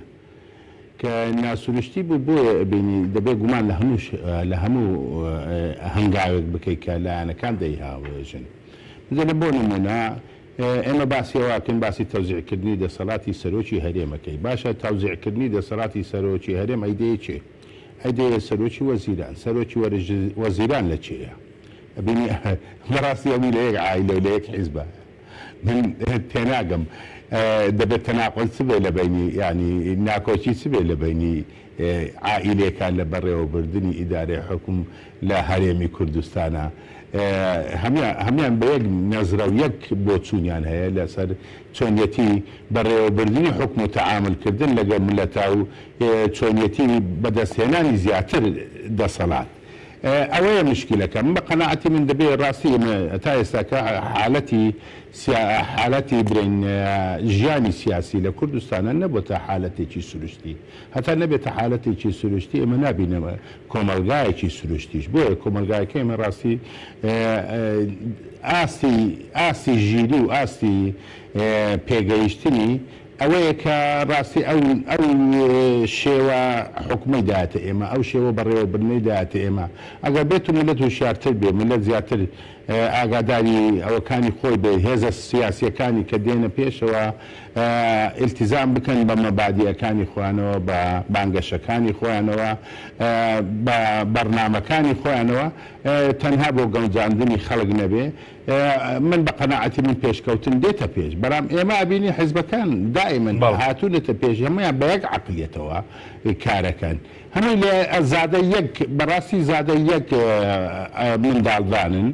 کە ناسروشتی بوو بۆیە ئەبینی دەبێت گومان لە هەموو لە هەموو هەنگاوێک بکەیت کە لایەنەکان دەیهاوێژن بزانە بۆ نمونە ئێمە باسی ئەوە ئەکەین باسی تەوزیعکردنی دەسەڵاتی سەرۆکی هەرێمەکەی باشە تەوزیعکردنی دەسەڵاتی سەرۆکی هەرێم ئەیدەیە کێ؟ ئەیدەیە سەرۆکی وەزیران، سەرۆکی وەزیران لە کێیە؟ ئەبینی بەڕاستی ئەوی لە یەک عایلە و لە یەک حیزبە من تێناگەم دەبێت تەناقوز چ بێ لە بەینی یانی ناکۆکی چ بێ لە بەینی عائیلێکا لە بەڕێوەبردنی ئیدارەی حوکم لە هەرێمی کوردستانا هەموان بە یەک نەزرە و یەک بۆچوونیان هەیە لەسەر چۆنیەتی بەڕێوەبردنی حوکم و تەعامول کردن لەگەڵ مللەتا و چۆنیەتی بەدەستهێنانی زیاتر دەسەڵات. ئەوەیە مشکیلەکە. من بە قەناعەتی من دەبێ ڕاستی ئێمە تا ئێستاکە حالەتی حالەتی برێن ژیانی سیاسی لە کوردستانا نەبۆتە حالەتێکی سروشتی. هەتا نەبێتە حالەتێکی سروشتی ئێمە نابینە کۆمەڵگایەکی سروشتیش. بۆیە کۆمەڵگایەکە ئێمە ڕاستی ئاستی ئاستی ژیری و ئاستی پێگەیشتنی ئەوەیە کە ڕاستی ئەو ئەو شێوە حوکمەی دایەتە ئێمە، ئەو شێوە بەڕێوەبردنەی دایەتە ئێمە. ئەگەر بێت و میللەت هوشیارتر بێ، میللەت زیاتر ئاگاداری ئەوەکانی خۆی بێ، هێزە سیاسییەکانی کە دێنە پێشەوە ئیلتیزام بکەن بە مەبادیئەکانی خۆیانەوە، بە بانگەشەکانی خۆیانەوە، بە بەڕنامەکانی خۆیانەوە، تەنها بۆ گەوجاندنی خەڵک نەبێ، من بە قەناعەتی من پێشکەوتن دێتە پێش بەڵام ئێمە ئەبینین حیزبەکان دائیمەن هاتوونەتە پێش هەموویان بە یەک عەقلیەتەوە کارەکەن هەمووی لە زادە یەک بەڕاستی زادە یەک منداڵدانن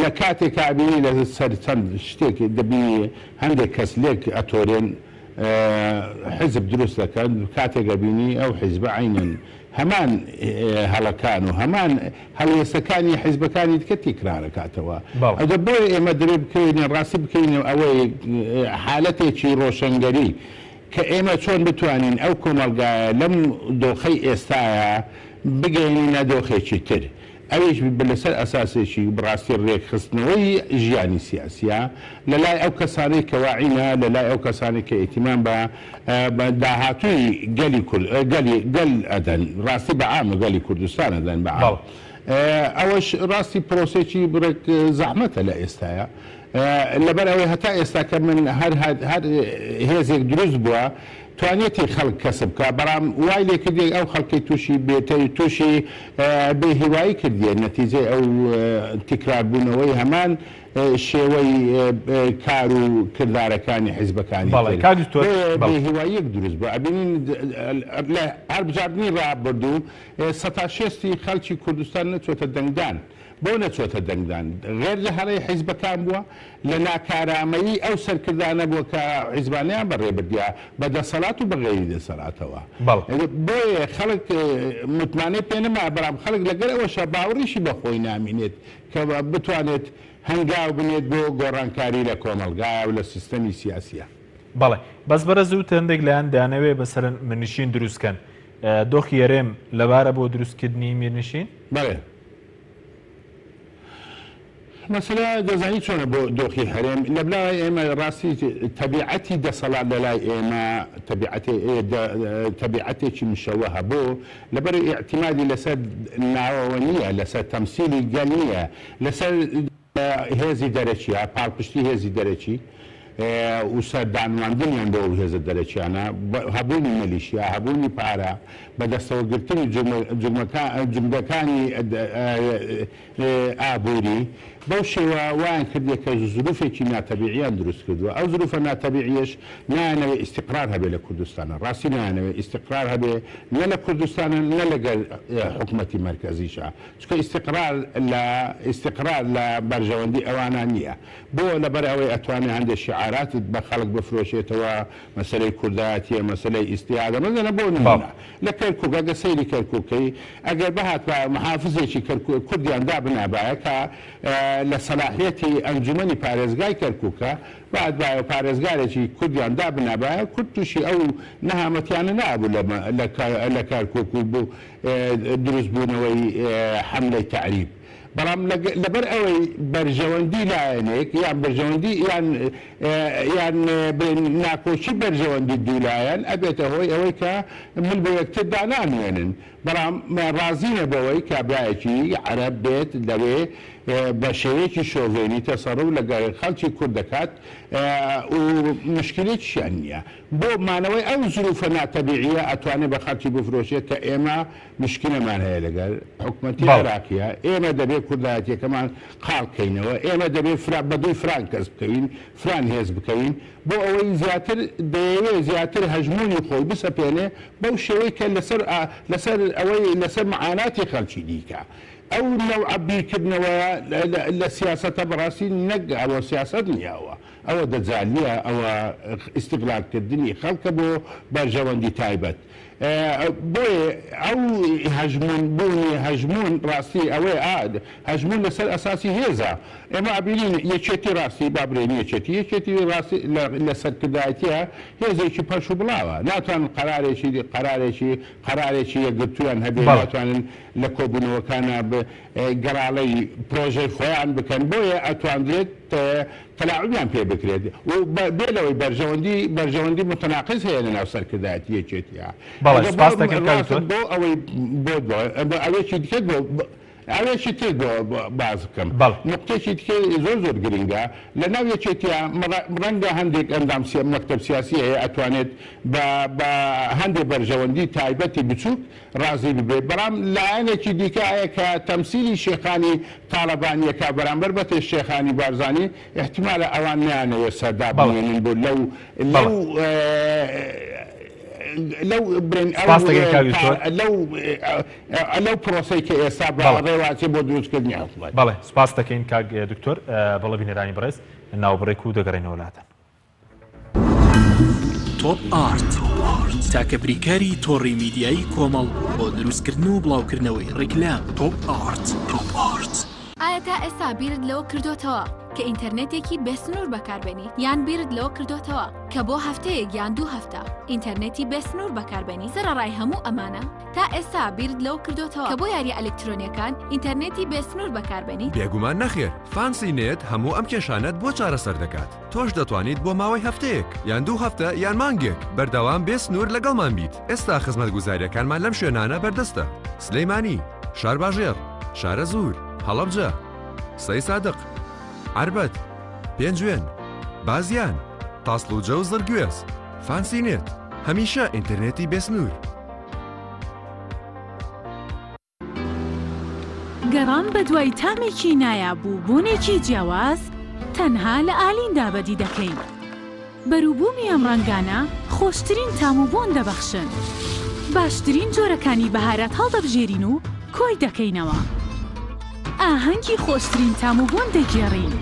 لە کاتێکا ئەبینی لە سەر چەند شتێک دەبینی هەندێک کەس لێک ئەتۆرێن حیزب دروست دەکەن کاتێک ئەبینی ئەو حیزبە عەینەن هەمان هەڵەکان و هەمان هەڵوێستەکانی حیزبەکانی دیکە تیکرارەکاتەوە. ئەجا بۆیە ئێمە دەبێ بکەوینە ڕاستی بکەوینە ئەوەی حالەتێکی ڕۆشەنگەری کە ئێمە چۆن بتوانین ئەو کۆمەڵگایە لەم دۆخەی ئێستایا بگەیەنینە دۆخێکی تر. ئەویش لەسەر ئەساسێکی ڕاستی ڕێکخستنەوەی ژیانی سیاسیە لە لای ئەو کەسانەی کە واعینە، لە لای ئەو کەسانەی کە ئیهتیمام بە بە داهاتووی گەلی کورد گەلی گەل ئەدەن ڕاستی بە عام گەلی کوردستان ئەدەن بە عام ئەوەش ڕاستی پرۆسێکی بڕێک زەحمەتە لە ئێستایا لەبەر ئەوەی هەتا ئێستا کە من هەر هەر هێزێک دروست بووە. توانیەتی خەڵک کەسب بکا بەڵام وای لێ کردیە ئەو خەڵکەی توشی بێتەی توشی بێ هیوایی کردیە نەتیجەی ئەو تیکرار بوونەوەی هەمان شێوەی کار و کردارەکانی حیزبەکانی بەڵێ تر کاک دکتۆر بۆیە بێ بەڵێ. هیواییەک دروست بووە ئەبینین لە هەڵبژاردنی ڕابردوو سەتا شێستی خەڵکی کوردستان نەچۆتە دەنگدان بۆ نەچۆتە دەنگدان؟ غێر لە هەڵەی حیزبەکان بووە؟ لە ناکارامەیی ئەو سەرکردانە بووە کە حیزبانەیان بەڕێ بردیە بە دەسەڵات و بە غەیری دەسەڵاتەوە. بەڵێ. بۆیە خەڵک متمانەی پێ نەما، بەڵام خەڵک لەگەر ئەوەشا باوەڕیشی بە خۆی نامینێت کە بتوانێت هەنگاو بنێت بۆ گۆڕانکاری لە کۆمەڵگا و لە سیستەمی سیاسیا. بەڵێ. بەس بەڕێز وتت هەندێک لایەن دەیانەوێ مەسەلەن میرنشین دروست کەن. دۆخی هەرێم لەبارە بۆ دروست کردنی میرنشین؟ بەڵێ. مەسەلە دەزانی چۆنە بۆ دۆخی هەرێم لەبلای ئێمە ڕاستی تەبیعەتی دەسەڵات لەلای ئێمە تەبیعەتێکی مشەوەهە بۆ لەبەر ئیعتیمادی لەسەر ناوەوە نییە لەسەر تەمسیلی گەل نییە لەسەر هێزی دەرەکیە پاڵپشتی هێزی دەرەکی و سەردانواندنیان بۆ ئەو هێزە دەرەکیانە، هەبوونی ملیشیا، هەبوونی پارە، بەدەستەوەگرتنی جومگەکانی ئابووری، بەو شێوە وایان کردیە کە زروفێکی ناتەبیعیان دروست کردووە، ئەو زروفە ناتەبیعیەش نایانەوێ ئیستیقرار هەبێ لە کوردستانا، ڕاستی نایانەوێ ئیستیقرار هەبێ نە لە کوردستانا نە لەگەر حکومەتی مەرکەزیشا، چونکە ئیستیقرار لە ئیستیقرار لە بەرژەوەندی ئەوانا نیە. بۆ؟ لەبەر ئەوەی ئەتوانێ هەندێ شیعاراتت بە خەڵک بفرۆشێتەوە، مەسەلەی کوردایەتیە، مەسەلەی ئیستیادە، مەسەلەن بۆ نموونە لە کەرکوک ئەگەر سەیری کەرکوک کەی، ئەگەر بهاتبایە محافزێکی کەرکوک کوردیان دابنابایە کە لە سەلاحیەتی ئەنجومەنی پارێزگای کەرکوکە، بهاتبایە و پارێزگارێکی کوردیان دابنابایە، کورد تووشی ئەو نەهامەتیانە نەئەبوو لە کەرکوک و دروست بوونەوەی حەملەی تەعریب. بەڵام لەبەر ئەوەی بەرژەوەندی لایەنێک یان بەرژەوەندی یان یان بڵێین ناکۆکی بەرژەوەندی دوولایەن ئەبێتە هۆی ئەوەی کە مل بۆ یەکتر دانانوێنن بەڵام ڕازینە بەوەی کابرایەکی عەرەب بێت لەوێ بە شێوەیەکی شۆڤێنی تەسەروف لەگەڵ خەڵکی کورد دەکات و مشکلێکیشیان نییە بۆ مانەوەی ئەو زروفە ناتەبیعیە ئەتوانێ بە خەڵکی بفرۆشێت کە ئێمە مشکلەمان هەیە لەگەر حکومەتی بەڵێ. عێراقیە، ئێمە دەبێ کوردایەتیەکەمان قاڵ کەینەوە، ئێمە دەبێ فرا بەدووی فران کەس بکەوین، فران هێز بکەوین، بۆ ئەوەی زیاتر دەیەوێ زیاتر هەژموونی خۆی بسەپێنێ بەو شێوەی کە لەسەر لەسەر ئەوەی لەسەر معاناتی خەڵکی دیکە. ئەو نەوعە بیرکردنەوەیە لە سیاسەتە بەڕاستی نەک ئەوە سیاسەت نیە ئەوە ئەوە دەجالیە ئەوە ئیستغلال کردنی خەڵکە بۆ بەرژەوەندی تایبەت. بۆیە ئەو هەژموون بوونی هەژموون ڕاستی ئەوەیە ئا هەژموون لەسەر ئەساسی هێزە ئێمە ئەبینین یەکێتی ڕاستی با بڵێین یەکێتی یەکێتی ڕاستی لە سەرکردایەتیە هێزێکی پەرش و بڵاوە ناتوانن قەرارێکی قەرارێکی قەرارێکی یەکگرتوویان هەبێ ناتوانن لە کۆبوونەوەکانا گەڕاڵەی پرۆژەی خۆیان بکەن بۆیە ئەتواندرێت تەلاعوبیان پێ بکرێت و بێ لەوەی بەرژەوەندی بەرژەوەندی متناقض هەیە لە ناو سەرکردایەتی یەکێتیە بەڵێ ئەگەر سپاس دەکەم کاک ڕاستت دکتۆر. بۆ ئەوەی بۆ ئەوێکی دیکەت بۆ ئەوێکی تر بۆ باس بکەم بەڵێ. نوقتەیەکی دیکە زۆر زۆر گرنگە لە ناو یەکێتیە ڕەنگە هەندێک ئەندام مەکتەب سیاسی هەیە ئەتوانێت بە بە هەندێک بەرژەوەندی تایبەتی بچووک ڕازی ببێت، بەڵام لایەنێکی دیکە هەیە کە تەمسیلی شێخانی تاڵەبانییەکە بەرامبەر بە شێخانی بارزانی، ئیحتیمالە ئەوان نەیانەوێت سەردا بەڵێ. بمێنن بۆ لەو بەڵێ. لەو لەو برێن ئەو سپاست دەکەین کاک دکتۆر. لەو لەو پرۆسەی کە ئێستا بە بەڵێ. ڕێواچێ بۆ دروستکردنی حکومەت. بەڵێ سپاست دەکەین کاک دکتۆر. بەڵێ بینەرانی بەڕێز ناوبڕێک و دەگەڕێینەوە لاتان. تۆپ ئارت تاکە بریکاری تۆڕی میدیایی کۆمەڵ بۆ دروستکردن و بڵاوکردنەوەی ڕیکلام. تۆپ ئارت. تۆپ ئارت. ئایا تا ئێستا بیرت لەوە کردۆتەوە کە ئینتەرنێتێکی بێ سنوور بەکاربێنیت؟ یان بیرت لەوە کردۆتەوە کە بۆ هەفتەیەک یان دوو هەفتە ئینتەرنێتی بێ سنوور بەکاربێنیت؟ سەرەڕای هەموو ئەمانە تا ئێستا بیرت لەوە کردۆتەوە کە بۆ یارییە ئەلکترۆنییەکان ئینتەرنێتی بێ سنوور بەکاربێنیت؟ بێگومان نەخێر، فانسی نێت هەموو ئەم کێشانەت بۆ چارەسەر دەکات. تۆش دەتوانیت بۆ ماوەی هەفتەیەک، یان دوو هەفتە، یان مانگێک، بەردەوام بێ سنوور لەگەڵمان بیت. ئێستا خزمەتگوزارییەکانمان لەم شوێنانە بەردەستە، سلێمانی، شارباژێڕ، شارەزوور، هەڵەبجە، سەیسادق، عەربەت، پێنجوێن، بازیان، تاسڵوجە و زڕگوێز. فانسی نێت. هەمیشە ئینتەرنێتی بێسنوور. گەڕان بەدوای تامێکی نایاب و بۆنێکی جیاواز تەنها لە ئالیندا بەدی دەکەین. بەروبوومی ئەم ڕەنگانە خۆشترین تام و بۆن دەبەخشن. باشترین جۆرەکانی بەهارات هەڵدەبژێرین و کۆی دەکەینەوە. ئاهەنگی خۆشترین تام و بۆن دەگێڕین.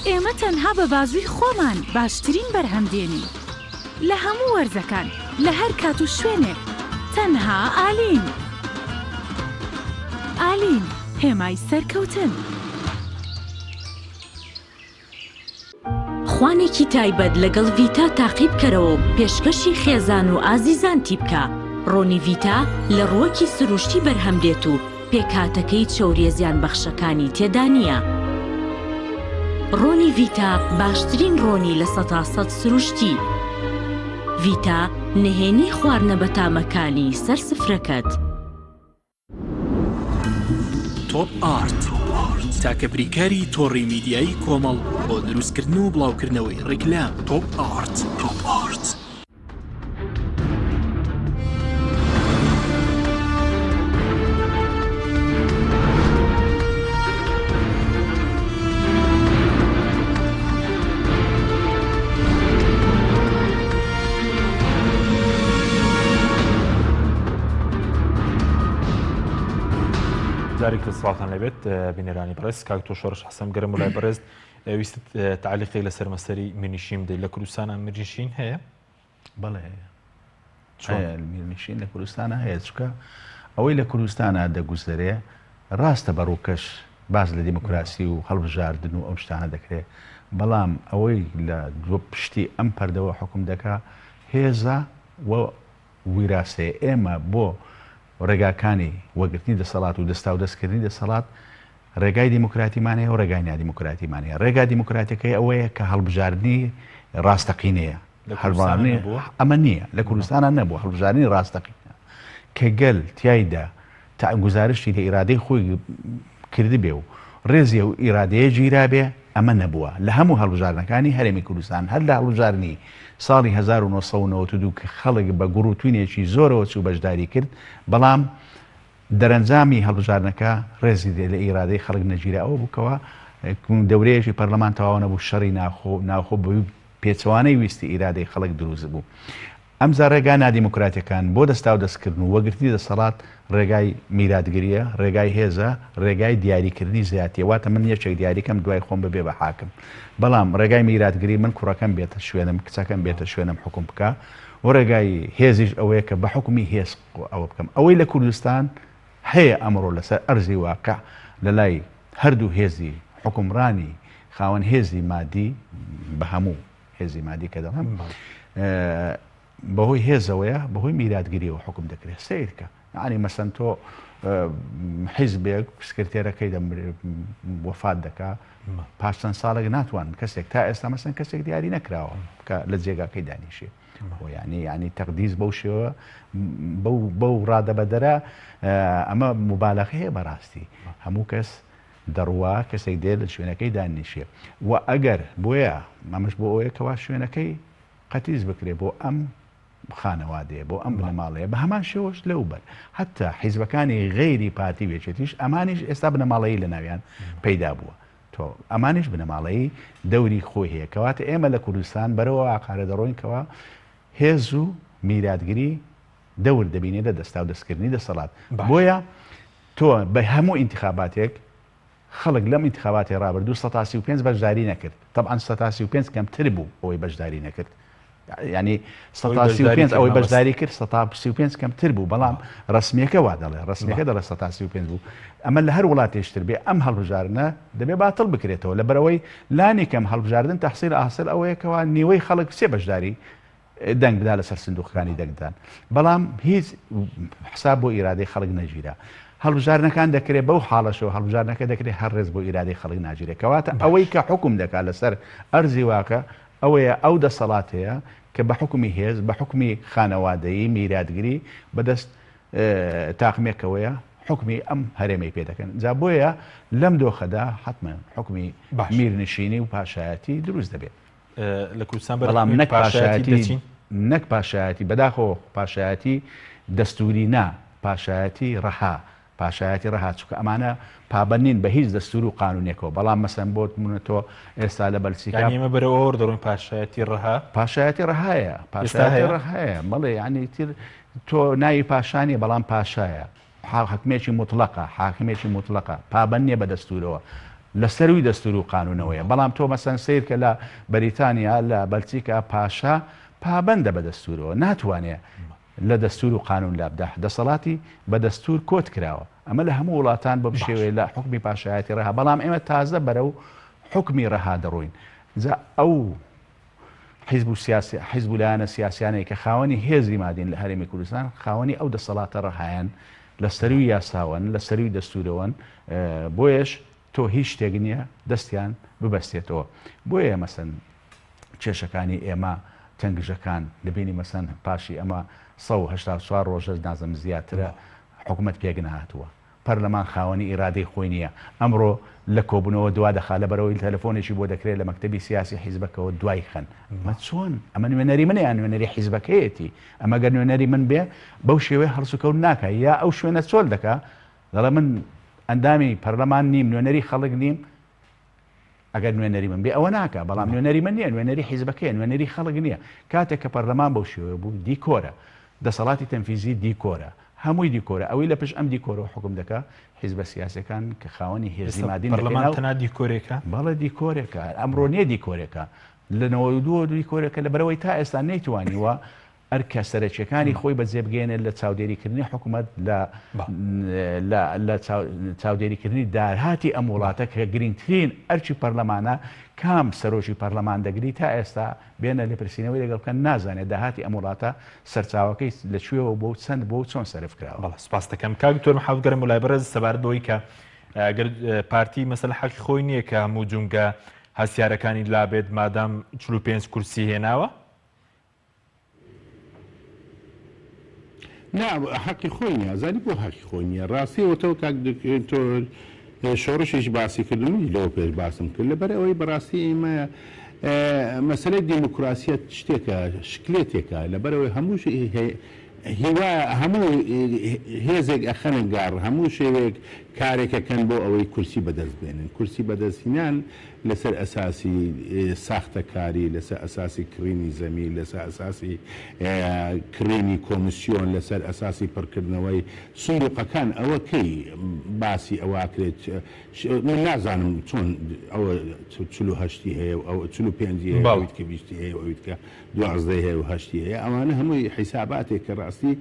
ئێمە تەنها بە بازووی خۆمان باشترین بەرهەم دێنین. لە هەموو وەرزەکان، لە هەر کات و شوێنێک، تەنها ئالین. ئالین، هێمای سەرکەوتن. خوانێکی تایبەت لەگەڵ ڤیتا تاقی بکەرەوە و پێشکەشی خێزان و ئازیزانتی بکە، ڕۆنی ڤیتا لە ڕووەکی سروشتی بەرهەم دێت و پێکهاتەکەی چەوریە زیانبەخشەکانی تێدا نییە. ڕۆنی ڤیتا باشترین ڕۆنی 100% سروشتی. ڤیتا نهێنی خواردنە بەتامەکانی سەر سفرەکەت. تۆپ ئارت، تاکە بریکاری تۆڕی میدیایی کۆمەڵ بۆ دروستکردن و بڵاوکردنەوەی ڕیکلام. تۆپ ئارت. جارێک تر سڵاوتان لێبێت بینەرانی بەڕێز کاک تۆ شۆڕش حەسەن گەرم و لای بەڕێز ویستت تعلیقێک لەسەر مەسەری میرنشین بدەیت لە کوردستانە میرنشین هەیە بەڵێ هەیە میرنشین لە کوردستانە هەیە چکە ئەوەی لە کوردستانە دەگوزەرێ ڕاستە بە ڕووکەش باس لە دیموکراسی و هەڵبژاردن و ئەو شتانە دەکرێت بەڵام ئەوەی لە پشتی ئەم پەردەوە حکوم دەکا هێزە و ویراسەیە ئێمە بۆ ڕێگاکانی وەگرتنی دەسەڵات و دەستاودەستکردنی دەسەڵات ڕێگای دیموکراتیمان هەیە و ڕێگای نادیموکراتیمان هەیە. ڕێگا دیموکراتیەکەی ئەوەیە کە هەڵبژاردنی ڕاستەقینەیە. لە کوردستانا نەبووە؟ ئەمە نییە. لە کوردستانا نەبووە. هەڵبژاردنی ڕاستەقینە کە گەل تیایدا گوزارشتی لە ئیرادەی خۆی کردبێ و ڕێزی ئەو ئیرادەیە گیرابێ، ئەمە نەبووە. لە هەموو هەڵبژاردنەکانی هەرێمی کوردستان، هەر لە هەڵبژاردنی ساڵی 1992 کە خەڵک بە گوڕوتوینێکی زۆرەوە چوو بەشداری کرد، بەڵام دەرەنجامی هەڵبژاردنەکە ڕێزی لە ئیرادەی خەڵک نەگیرا ئەوە بوو کەوا دەورەیەکی پەرلەمان تەواو نەبوو شەڕی ناخۆ ناوخۆ بە پێچەوانەی ویستی ئیرادەی خەڵک دروست بوو. ئەمجا ڕێگا نادیموکراتیەکان بۆ دەستاودەستکردن و وەگرتنی دەسەڵات ڕێگای میراتگریە، ڕێگای هێزە، ڕێگای دیاریکردنی زیاتیە واتە من یەکێک دیاریکەم دوای خۆم ببێ بە حاکم بەڵام ڕێگای میراتگری من کوڕەکەم بێتە شوێنم کچەکەم بێتە شوێنم حوکم بکا و ڕێگای هێزیش ئەوەیە کە بە حوکمی هێز ئەوە بکەم. ئەوەی لە کوردستان هەیە ئەمڕۆ لەسەر ئەرزی واقع لە لای هەردوو هێزی حوکمڕانی خاوەن هێزی مادی بە هەموو هێزی مادی کە دەڵێم بەهۆی هێزەوەیە بەهۆی میراتگریەوە حوکم دەکرێت. سەیرکە یانی مەسەن تۆ حیزبێک سکرتێرەکەی وەفات دەکا پاش چەند ساڵێک ناتوان کەسێک تا ئێستا مەسەن کەسێک دیاری نەکراوە کە لە جێگاکەی دانیشێ. خۆ یانی یانی تەقدیس بەو شێوە بەو بەو ڕادەبەدەرە ئەمە موبالەغەیە بەڕاستی هەموو کەس دەڕوا کەسێک دێت لە شوێنەکەی دانیشێ و ئەگەر بۆیە ئەمەش بۆ ئەوەیە کەوا شوێنەکەی قەتیس بکرێ بۆ ئەم خانەوادەیە بۆ ئەم بنەماڵەیە بە هەمان شێوەش لەو بەر حتا حیزبەکانی غەیری پارتی و یەکێتیش ئەمانیش ئێستا بنەماڵەیی لە ناویان پەیدا بووە تۆ ئەمانیش بنەماڵەیی دەوری خۆی هەیە کەواتە ئێمە لە کوردستان بەرەوە ئاقارە دەڕۆین کەوا هێز و میراتگری دەور دەبینێ لە دەستاو دەستکردنی دەسەڵات بۆیە تۆ بە هەموو ئینتخاباتێک خەڵک لەم ئینتخاباتی ڕابردوو 135 بەشداری نەکرد طبعا 135 کەمتر بوو ئەوەی بەشداری نەکرد یانی 135 ئەوەی بەشداری کرد 135 کەمتر بوو بەڵام ڕسمیەکە وا دەڵێ ڕسمیەکە دەڵێ 135 بوو ئەمە لە هەر وڵاتێشتر بێ ئەم هەڵبژاردنە دەبێ باتڵ بکرێتەوە لە بەرەوەی لانی کەم هەڵبژاردن تەحسیل ئاسل ئەوەیە کەوا نیوەی خەڵک سێ بەشداری دەنگ بدا لەسەر سندوقەکانی دەنگدان بەڵام هیچ حساب بۆ ئیرادەی خەڵک نەگیرا هەڵبژاردنەکان دەکرێت بەو حاڵەشەوە هەڵبژاردنەکە دەکرێت هەر ڕێز بۆ ئیرادەی خەڵک ناگیرێت کەواتە ئەوەی کە حکوم دەکات لەسەر ئەرزی واقع ئەوەیە ئەو دەسەڵاتەیە کە بە حوکمی هێز، بە حوکمی خانەوادەیی، میراتگری، بە دەست تاقمێکەوەیە حوکمی ئەم هەرێمەی پێ دەکەن. جا بۆیە لەم دۆخەدا حەتمەن حوکمی میرنشینی و پاشایەتی دروست دەبێت. لە کوردستان بەرەو حوکمی پاشایەتی دەچین؟ نەک پاشایەتی، بەداخەوە پاشایەتی دەستووری نا، پاشایەتی ڕەها، پاشایەتی ڕەها، چونکە ئەمانە پابەند نین بە هیچ دەستوور و قانوونێکەوە، بەڵام مەسەن بۆ نموونە تۆ ئێستا لە بەلچیکا. یانی ئێمە بەرەو ئەوە دەڕۆین پاشایەتی ڕەها؟ پاشایەتی ڕەهایە، پاشایەتی ڕەهایە، بەڵێ، یانی تر تۆ ناوی پاشا نییە بەڵام پاشایە. حاکمێکی موتڵەقە، حاکمێکی موتڵەقە، پابەند نییە بە دەستوورەوە، لە سەرووی دەستوور و قانوونەوەیە. بەڵام تۆ مەسەن سەیر کە لە بەریتانیا، لە بەلچیکا پاشا پابەندە بە دەستوورەوە، ناتوانێ لە دەستوور و قانوون لابدا، دەسەڵاتی بە دەستوور کۆت کراوە. ئەمە لە هەموو وڵاتان بەم شێوەیە لە حوکمی پاشایەتی ڕەها، بەڵام ئێمە تازە بەرەو حوکمی ڕەها دەڕۆین. جا ئەو حیزب و سیاسی حیزب و لایەنە سیاسیانەی کە خاوەنی هێزی مادین لە هەرێمی کوردستان خاوەنی ئەو دەسەڵاتە ڕەهایەن لە سەروی یاساوەن لە سەروی دەستورەوەن بۆیەش تۆ هیچ شتێک نییە دەستیان ببەستێتەوە بۆیە مەسەن کێشەکانی ئێمە تەنگژەکان دەبینی مەسەن پاشی ئەمە 184 ڕۆژە نازم زیاترە حکومەت پێک نەهاتووە پەرلەمان خاوەنی ئیرادەی خۆی نییە، ئەمڕۆ لە کۆبوونەوە دوا دەخا لەبەرئەوەی تەلەفۆنێکی بۆ دەکرێت لە مەکتەبی سیاسی حیزبەکەوە دوای خەن. ئەمە چۆن؟ ئەمە نوێنەری منە یان نوێنەری حیزبەکەیەتی؟ ئەمە گەر نوێنەری من بێ بەو شێوەیە هەڵسوکەوت ناکا یا ئەو شوێنە چۆل دەکا دەڵێ من ئەندامی پەرلەمان نیم نوێنەری خەڵک نیم ئەگەر نوێنەری من بێ ئەوە ناکا، بەڵام نوێنەری من نییە، نوێنەری حیزبەکەیە، نوێنەری خەڵک نییە. کاتێک کە پەرلەمان بەو شێوەیە بوو، دیکۆرە. دەسەڵاتی تەنفیزی دیکۆرە. هەمووی دیکۆرە. ئەوەی لە پشت ئەم دیکۆرەوە حوکم دەکا، حیزبە سیاسییەکان کە خاوەنی هێزی ئێستا مادین لە پەرلەمان پێناو. تەنها دیکۆرێکە؟ بەڵێ دیکۆرێکە. ئەمڕۆ نییە دیکۆرێکە. لە 92 ەوە دیکۆرێکە، لەبەرئەوەی تا ئێستا نەیتوانیوە ئەرکە سەرەکییەکانی خۆی بەجێبگەیەنێت لە چاودێریکردنی حکومەت، لە لە چاودێریکردنی داهاتی ئەم وڵاتە کە گرنگترین ئەرکی پەرلەمانە، کام سەرۆکی پەرلەمان دەگری تا ئێستا بێنە لێپرسینەوەی لەگەڵ بکەن نازانێت داهاتی ئەم وڵاتە سەرچاوەکەی لە کوێوە بووە و چەند بووە و چۆن سەرف کراوە. بەڵێ سوپاست دەکەم کاک دکتۆر محمد گەرم وڵای بەڕێز سەبارەت بەوەی کە گەر پارتی مەسەلە حەقی خۆی نییە کە هەموو جومگە هەستیارەکانی لابێت مادام 45 کورسی هێناوە نا حەقی خۆی نیە ئەزانی بۆ حەقی خۆی نیە ڕاستی ئەوەتەوە کاک دکتۆر شۆڕشیش باسی کرد و منیش لەوە پێش باسم کرد لەبەر ئەوەی بەڕاستی ئێمە مەسەلەی دیموکراسیەت شتێکە شکلێتێکە لەبەرەوەی هەموو هیوا هەموو هێزێک ئەخەنە گاڕ هەموو شێوەیەک کارێکەکەن بۆ ئەوەی کورسی بەدەست بێنن کورسی بەدەستهینان لەسەر ئەساسی ساختەکاری، لەسەر ئەساسی کڕینی زەمین، لەسەر ئەساسی کڕینی کۆمسیۆن، لەسەر ئەساسی پڕکردنەوەی سندوقەکان، ئەوە کەی باسی ئەوە ئەکرێت؟ من نازانم چۆن ئەوە 48 ی هەیە و ئەوە 45 ی هەیە و ئەوی دیکە 20 ی هەیە و ئەوی دیکە دوازدەی هەیە و هەشتی هەیە، ئەوانە هەمووی حیساباتێک کە ڕاستی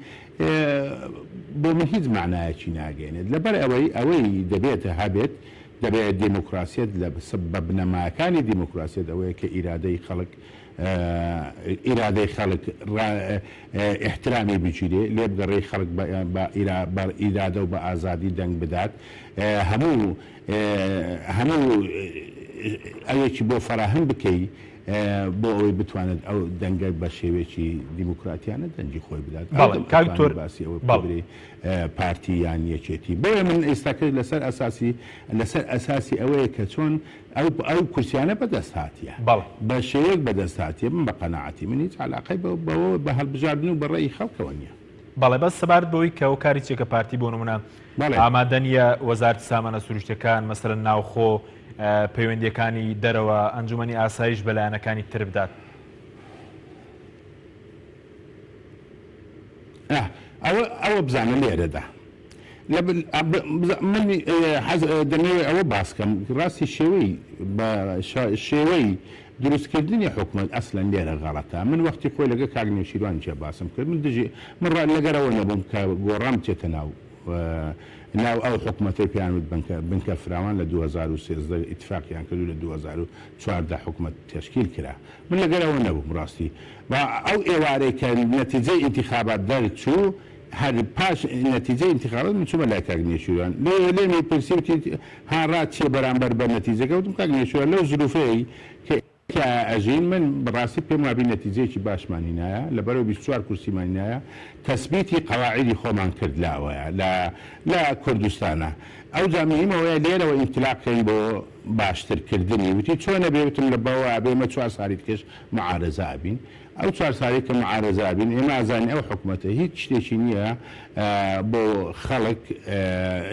بۆ من هیچ مەعنایەکی ناگەیەنێت. لەبەر ئەوەی ئەوەی دەبێت هەبێت دەبێت دیموکراسیەت لە بە بنەماکانی دیموکراسیەت ئەوەیە کە ئیرادەی خەڵک ئیرادەی خەڵک ئیحترامی بگیرێ، لێبگەڕێی خەڵک بە بە ئیرادە و بە ئازادی دەنگ بدات، هەموو هەموو ئەوێکی بۆ فەراهەم بکەی بۆ ئەوەی بتوانێت ئەو دەنگە بە شێوەیەکی دیموکراتیانە دەنگی خۆی بدات. بەڵێ کاک دکتۆر باسی ئەوە بەڵێ. بکرێ پارتی یان یەکێتی بۆیە من ئێستاکە لەسەر ئەساسی لەسەر ئەساسی ئەوەیە کە چۆن ئەو ئەو کورسیانە بەدەست هاتیە بەڵێ. بە شێوەیەک بەدەست هاتیە من بە قەناعەتی من هیچ عەلاقەی بە بەوە بە هەڵبژاردن و بە ڕەئی خەڵکەوە نیە. بەڵێ بەس سەبارەت بەوەی کە هۆکاری چیە کە پارتی بۆ نمونە بەڵێ. ئامادە نیە وەزارەتی سامانە سروشتیەکان مەسەلەن ناوخۆ پەیوەندیەکانی دەرەوە ئەنجومەنی ئاسایش بە لایەنەکانی تر بدات؟ ئەوە ئەوە بزانە لێرەدا من حەز دەمەوێت ئەوە باس کەم ڕاستی شێوەی بە شێوەی دروستکردنی حکومەت ئەسلەن لێرە غەڵەتە من وەختی خۆی لەگە کاک نێچیروان جێ باسم کرد من دژی من لەگەرەوە نەبووم کە گۆڕان بچێتە ناو ناو ئەو حکومەتەی پێیان وت بنکە بنکە فراوان لە 2013 ئیتفاقیان کرد و لە 2014 حکومەت تەشکیل کرا من لەگەر ئەوە نەبووم ڕاستی با ئەو ئێوارەی کە نەتیجەی ئینتیخابات دەرچوو هەر پاش نەتیجەی ئینتیخابات من چوومە لای کاک نێچیروان لێ لێمی پرسی وتی ها ڕات چیە بەرامبەر بە نەتیجەکە وتم کاک نێچیروان لەو زروفەی کە تیایا ئەژین من بەڕاستی پێم وابی نەتیجەیەکی باشمان هینایە لەبەرئەوەی 24 کورسیمان هینایە تەسبیتی قەواعیدی خۆمان کرد لە ئەوەیا لە لە کوردستانا ئەوجا مهیم ئەوەیە لێرەوە ئینتلاق کەین بۆ. باشترکردنی وتی چۆنە بێ وتم لە بەوە ئەبێ ئێمە چوار ساڵی دیکەش معارەزە ئەبین ئەو چوار ساڵەی کە معارەزە ئەبین ئێمە ئەزانین ئەو حکومەتە هیچ شتێکی نییە بۆ خەڵک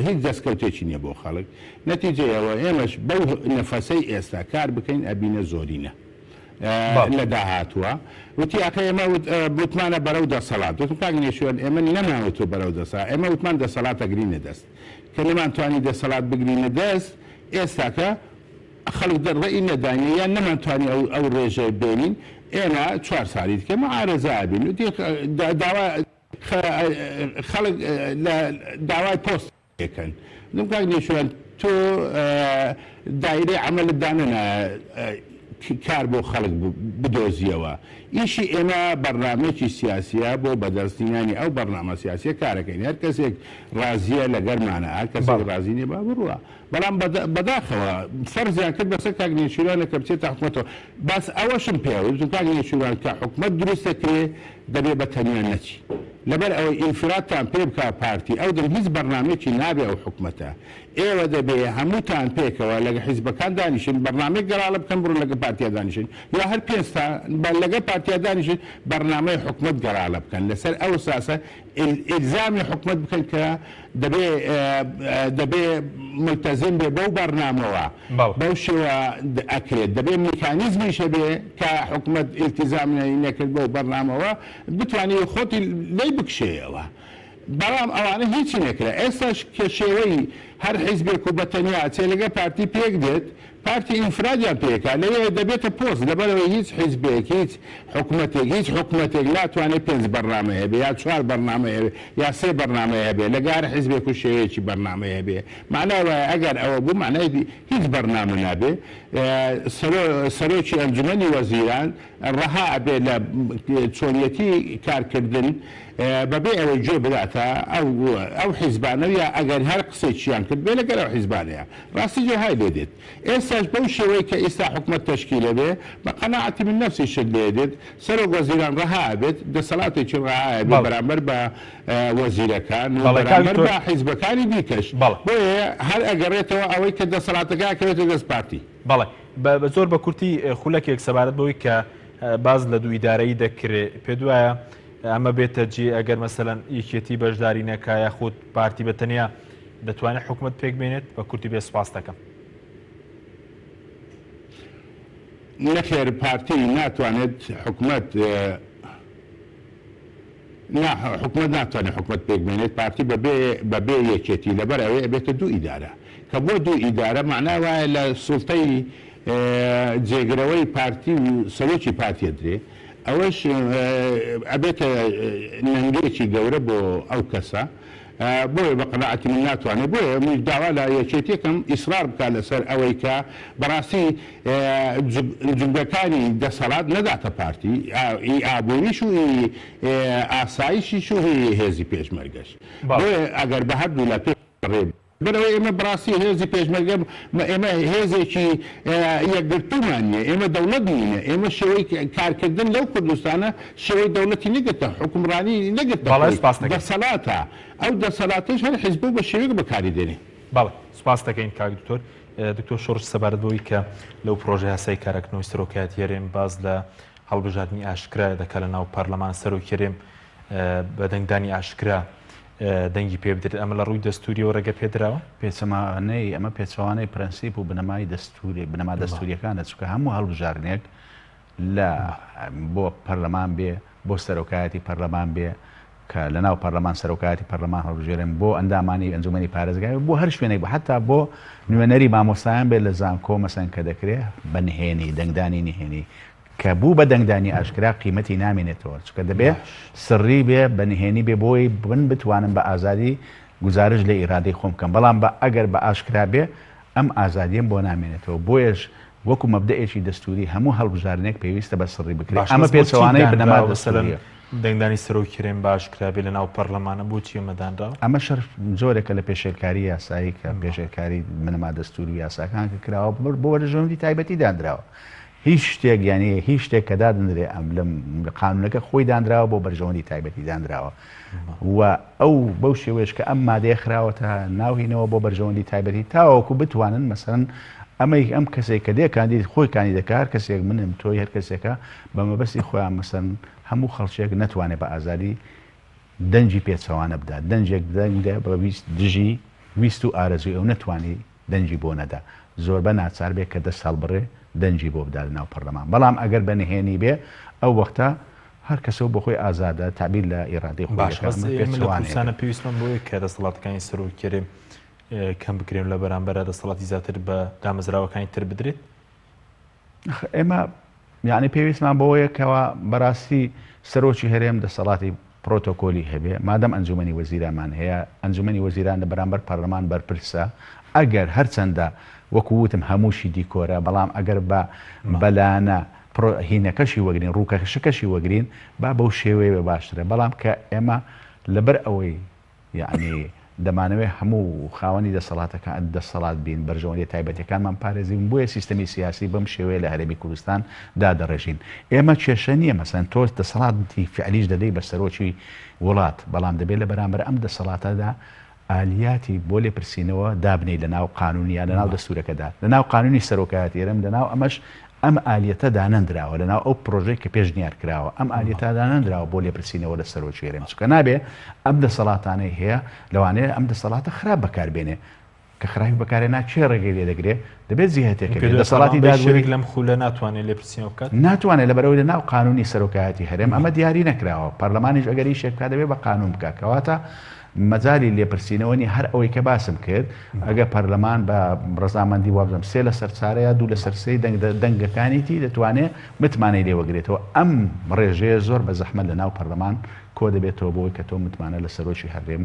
هیچ دەستکەوتێکی نییە بۆ خەڵک نەتیجەی ئەوە ئێمەش بەو نەفەسەی ئێستا کار بکەین ئەبینە زۆرینە لە داهاتووە وتی ئاخە ئێمە وتمانە بەرەو دەسەڵات وتم کاک نێچیروان ئێمە نەمانوتووە بەرەو دەسەڵات ئێمە وتمان دەسەڵات ئەگرینە دەست کە نەمانتوانی دەسەڵات بگرینە دەست ئێستاکە خەڵک ڕێی نەداینێ یان نەمانتوانی ئەو ئەو ڕێژەیە بێنین ئێمە چوار ساڵی دیکە معارەزە ئەبین وتی داوا خەڵک لە داوای پۆست ئەکەن وتم کاک نێچیروان تۆ دایرەی عەمەلت دانەنایە کار بۆ خەڵک بدۆزیەوە ئیشی ئێمە بەرنامەیەکی سیاسیە بۆ بەدەستهینانی ئەو بەرنامە سیاسیە کارەکەین هەر کەسێک ڕازیە لەگەرمانە هەر کەسێک ڕازی نیە با بڕوا بەڵام بەداخەوە فەرزیان کرد بەسەر کاک نێچیروانە کە بچێتە حکومەتەوە بەس ئەوەشم پێ وتم کاک نێچیروان کە حکومەت دروست دەکرێ دەبێ بە تەنیا نەچی لەبەر ئەوەی ئینفرادتان پێ بکا پارتی ئەو دەم هیچ بەرنامەیەکی نابێ ئەو حکومەتە ئێوە دەبێ هەمووتان پێکەوە لەگە حیزبەکان دانیشن بەرنامەیەک گەڵاڵە بکەن بڕۆن لەگە پارتیا دانیشن یا هەر پێنجتان بە لەگە پارتیا دانیشن بەرنامەی حکومەت گەڵاڵە بکەن لەسەر ئەو ساسە ئیلزامی حکومەت بکەن کە دەبێ دەبێ ملتەزم بێ بەو بەرنامەوە بەو شێوە ئەکرێت دەبێ میکانیزمیش هەبێ کە حکومەت ئیلتیزام نەکرد بەو بەرنامەوە بتوانێ خۆتی لێی بکشێیەوە. بەڵام ئەوانە هیچی نەکرا ئێستاش کە شێوەی هەر حیزبێک و بە تەنیا ئەچێ لەگە پارتی پێک دێت پارتی ئینفرادیان پێکا لەوێ دەبێتە پۆست لەبەرئەوەی هیچ حیزبێک هیچ حکومەتێک هیچ حکومەتێک ناتوانێ پێنج بەرنامەی هەبێ یا چوار بەرنامەی هەبێ یا سێ بەرنامەی هەبێ لەگە هەر حیزبێک و شێوەیەکی بەرنامەی هەبێ مەعنای وایە ئەگەر ئەوە بوو مەعنای هیچ بەرنامە نابێ سەرۆکی ئەنجومەنی وەزیران ڕەها ئەبێ لە چۆنیەتی کارکردن بەبێ ئەوەی گوێ بداتە ئەو ئەو حیزبانە یا ئەگەر هەر قسەیەکیان کردبێ لەگەر ئەو حیزبانەیە ڕاستی جۆهای لێ دێت ئێستاش بەو شێوەی کە ئیستا حکومەت تەشکیل ئەبێ بە قەناعەتی من نەفسی شت لێ دێت سەرۆک وەزیران ڕەها ئەبێت دەسەڵاتێکی ڕەها ئەبێ بەرامبەر بە وەزیرەکان و بەرامبەر بە حیزبەکانی دیکەش بۆیە هەر ئەگەڕێتەوە ئەوەی کە دەسەڵاتەکە ئەکەوێتە دەست پارتی. بەڵێ بە زۆر بە کورتی خولەکێک سەبارەت بەوەی کە باس لە دوو ئیدارەیی دەکرێ پێت وایە ئەمە بێتە جێ ئەگەر مەسەلەن یەکێتی بەشداری نەکا یاخود پارتی بە تەنیا دەتوانێت حکومەت پێک بێنێت؟ بە کورتی بێ سوپاس دەکەم. نەخێر پارتی ناتوانێت حکومەت نا حکومەت ناتوانێت حکومەت پێک بێنێت پارتی بەبێ بەبێ یەکێتی لەبەر ئەوەی ئەبێتە دوو ئیدارە کە بووە دوو ئیدارە مەعنای وایە لە سوڵتەی جێگرەوەی پارتی و سەرۆکی پارتی ئەدرێ ئەوەش ئەبێتە نەنگێکی گەورە بۆ ئەو کەسە بۆیە بە قەناعەتی من ناتوانێت بۆیە منیش داوا لە یەکێتی ئەکەم ئیسرار بکات لەسەر ئەوەی کە بەڕاستی جومگەکانی دەسەڵات نەداتە پارتی ئی ئابووریش و ئی ئاسایشیش و ئی هێزی پێشمەرگەش بۆیە ئەگەر بە هەردوولا پێ ڕێ لەبەرئەوەی ئێمە بەڕاستی هێزی پێشمەرگە ئێمە هێزێکی یەکگرتوومان نییە، ئێمە دەوڵەت نینە، ئێمە شێوەی کارکردن لەو کوردستانە شێوەی دەوڵەتی نەگرتە، حوکمڕانی نەگرتە بەڵێ خۆی، سوپاست دەکەین. دەسەڵاتە، ئەو دەسەڵاتەش هەر حیزبە و بە شێوەیەک بەکاری دێنێ. بەڵێ سوپاست دەکەین کاک دکتۆر. دکتۆر شۆڕش سەبارەت بەوەی کە لەو پڕۆژە یاسای کاراکردنەوەی سەرۆکایەتی هەرێم باس لە هەڵبژاردنی ئاشکرا دەکات لە ناو پەرلەمان سەرۆکی هەرێم بە دەنگدانی ئاشکرا دەنگی پێ بدرێت، ئەمە لە ڕووی دەستووریەوە ڕێگە پێدراوە؟ پێچەوانەی، ئەمە پێچەوانەی پرەنسیپ و بنەمای دەستووری، بنەما دەستووریەکانە، چونکە هەموو هەڵبژاردنێک لە بۆ پەرلەمان بێ، بۆ سەرۆکایەتی پەرلەمان بێ، کە لە ناو پەرلەمان سەرۆکایەتی پەرلەمان هەڵبژێرن، بۆ ئەندامانی ئەنجومەنی پارێزگا بێ، بۆ هەر شوێنێک بێ، حەتا بۆ نوێنەری مامۆستایان بێ لە زانکۆ مەسەن کە دەکرێ بە نهێنی، دەنگدانی نهێنی، کە بوو بە دەنگدانی ئاشکرا قیمەتی نامێنێتەوە چونکە دەبێ سڕی بێ بە نهێنی بێ بۆی من بتوانم بە ئازادی گوزارش لە ئیرادەی خۆم بکەم بەڵام بە ئەگەر بە ئاشکرا بێ ئەم ئازادیەم بۆ نامێنێتەوە بۆیەش وەکو مەبدەئێکی دەستوری هەموو هەڵبژاردنێک پێویستە بە سڕی بکرێ باشە ئەمە بەس بۆچی پێچەوانەی بنەما دانراوە مەسەلەن دەستوریە. دەنگدانی سەرۆکی هەرێم بە ئاشکرا بێ لە ناو پەرلەمانە بۆچی ئەمە دانراوە؟ ئەمە شەر جۆرێکە لە پێشێلکاری یاسایی کە پێشێلکاری بنەما دەستوری و یاساکان کە کراوە بۆ بەرژەوەندی تایبەتی دانراوە هیچ شتێک یانی هیچ شتێک کە دادەنرێ ئەم لەم قانونەکە خۆی دانراوە بۆ بەرژەوەندی تایبەتی دانراوە و ئەو بەو شێوەیەش کە ئەم مادەیە خراوەتە ناو هینەوە بۆ بەرژەوەندی تایبەتی تاوەکو بتوانن مەسەن ئەمەی ئەم کەسێک کە دێ کاندید خۆی کاندید دەکا هەر کەسێک منم تۆی هەر کەسێکە بە مەبەستی خۆیان مەسەن هەموو خەڵکێک نەتوانێت بە ئازادی دەنگی پێچەوانە بدا دەنگێک دەنگە بە ویست دژی ویست و ئارەزووی ئەو نەتوانی دەنگی بۆ نەدا زۆربە ناچار بێ کە دەست هەڵبڕێ دەنگی بۆ بدا لەناو پەرلەمان بەڵام ئەگەر بە نهێنی بێ ئەو وەختە هەر کەسەو بۆ خۆی ئازادە تەعبیر لە ئیرادەی خۆی باشە دەکا بەس ئەمە ئێمە لە پێچەوانەیەکە. کوردستانە پێویستمان بەوەیە کە دەسەڵاتەکانی سەرۆک هەرێم کەم بکرێن و لە بەرامبەرا دەسەڵاتی زیاتر بە دامەزراوەکانی تر بدرێت؟ ئێمە یعنی پێویستمان بەوەیە کەوا بەڕاستی سەرۆکی هەرێم دەسەڵاتی پرۆتۆکۆلی هەبێ مادەم ئەنجومەنی وەزیرانمان هەیە ئەنجومەنی وەزیران لە بەرامبەر پەرلەمان بەرپرسە ئەگەر هەرچەندە وەکو وتم هەمووشی دیکۆرە بەڵام ئەگەر بە بەلانە هینەکەشی وەگرین ڕووکەشەکەشی وەگرین با بەو شێوەیە بێ باشترە بەڵام کە ئێمە لەبەر ئەوەی یەعنی دەمانەوێت هەموو خاوەنی دەسەڵاتەکان دەسەڵات بین، بەرژەوەندیە تایبەتیەکانمان پارێزین، بۆیە سیستەمی سیاسی بەم شێوەیە لە هەرێمی کوردستان دادەڕێژین. ئێمە کێشە نیە مەسەلەن تۆ دەسەڵاتی فیعلیش دەدەی بە سەرۆکی وڵات، بەڵام دەبێت لە بەرامبەر ئەم دەسەڵاتەدا ئالیاتی بۆ لێپرسینەوە دابنێی لە ناو قانون یا لە ناو دەستورەکەدا، لە ناو قانونی سەرۆکایەتی هەرێم، لە ناو ئەمەش ئەم ئالیەتە دانەندراوە لەناو ئەو پرۆژەی کە پێشنیار کراوە، ئەم ئالیەتە دانەندراوە بۆ لێپرسینەوە لە سەرۆکی هەرێم، چونکە نابێ ئەم دەسەڵاتانەی هەیە لەوانەیە ئەم دەسەڵاتە خراپ بەکار بێنێ، کە خراپی بەکارهێنا کێ ڕێگەی لێ دەگرێ؟ دەبێت جیهەتێک هەبێ، دەسەڵاتی دادوەری لەم خولە ناتوانێ لێپرسینەوە بکات؟ ناتوانێ لەبەرئەوەی لەناو قانونی سەرۆکایەتی هەرێم ئەمە دیاری نەکراوە، پەرلەمانیش ئەگەر ئیشێک بکات دەبێ بە قانون بکات، کەواتە مەجالی لێپرسینەوە نیە هەر ئەوەی کە باسم کرد ئەگەر پەرلەمان بە ڕەزامەندی وابزانم سێ لەسەر چارە یا دوو لەسەر سێی دەنگ دەنگەکانیتی دەتوانێ متمانەی لێ وەگرێتەوە ئەم ڕێژەیە زۆر بە زەحمەت لە ناو پەرلەمان کۆ دەبێتەوە بۆی کە تۆ متمانە لە سەرۆکی هەرێم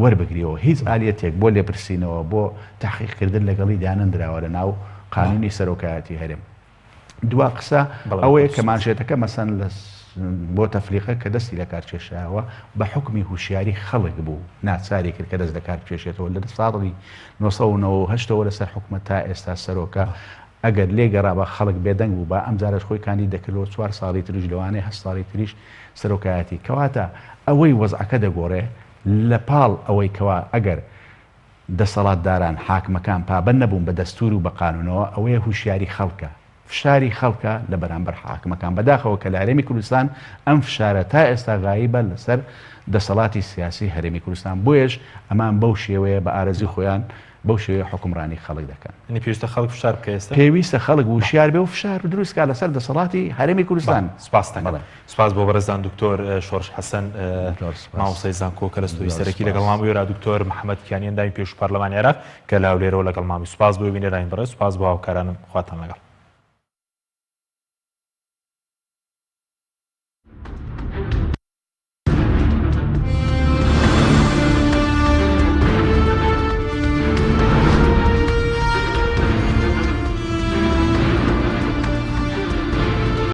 وەربگریەوە هیچ ئالیەتێک بۆ لێپرسینەوە بۆ تحقیقکردن لەگەڵی دانەندراوە لە ناو قانونی سەرۆکایەتی هەرێم. دوا قسە ئەوەیە کە مانشێتەکە مەسەن لە بۆ تەفلیقە کە دەستی لە کار کێشایەوە بە حوکمی هوشیاری خەڵک بوو ناچاری کرد کە دەست لە کار بکێشێتەوە لە ساڵی 998 ەوە لەسەر حکومەت تا ئێستا سەرۆکە ئەگەر لێ گەڕابا خەڵک بێدەنگ بوو با ئەم جارەش خۆی کاندید دەکردەوە چوار ساڵی تریش لەوانەیە هەشت ساڵی تریش سەرۆکایەتی کەواتە ئەوەی وەزعەکە دەگۆڕێ لە پاڵ ئەوەی کەوا ئەگەر دەسەڵاتداران، حاکمەکان پابەند نەبوون بە دەستوور و بە قانوونەوە، ئەوەیە هوشیاری خەڵکە، فشاری خەڵکە لە بەرامبەر حاکمەکان، بەداخەوە کە لە هەرێمی کوردستان ئەم فشارە تا ئێستا غایبە لەسەر دەسەڵاتی سیاسی هەرێمی کوردستان، بۆیەش ئەمان بەو شێوەیە بە ئارەزووی خۆیان بەو شێوەیە حوکمڕانی خەڵک دەکەن. یانی پێویستە خەڵک فشار بکا ئێستا؟ پێویستە خەڵک وشیار بێ و فشار دروست کا لەسەر دەسەڵاتی هەرێمی کوردستان. بەڵێ سوپاست دەکەم. سوپاس بۆ بەڕێزان دکتۆر شۆڕش حەسەن مامۆستای زانکۆ کە لە ستۆدیۆی سەرەکی لەگەڵمان بوو، دکتۆر محەمەد کیانی ئەندامی پێشوو پەرلەمانی عێراق کە لە هەولێرەوە لەگەڵمان بوو. سوپاس بۆ بینەرانی بەڕێز، سوپاس بۆ هاوکارانم، خواتان لەگەڵ.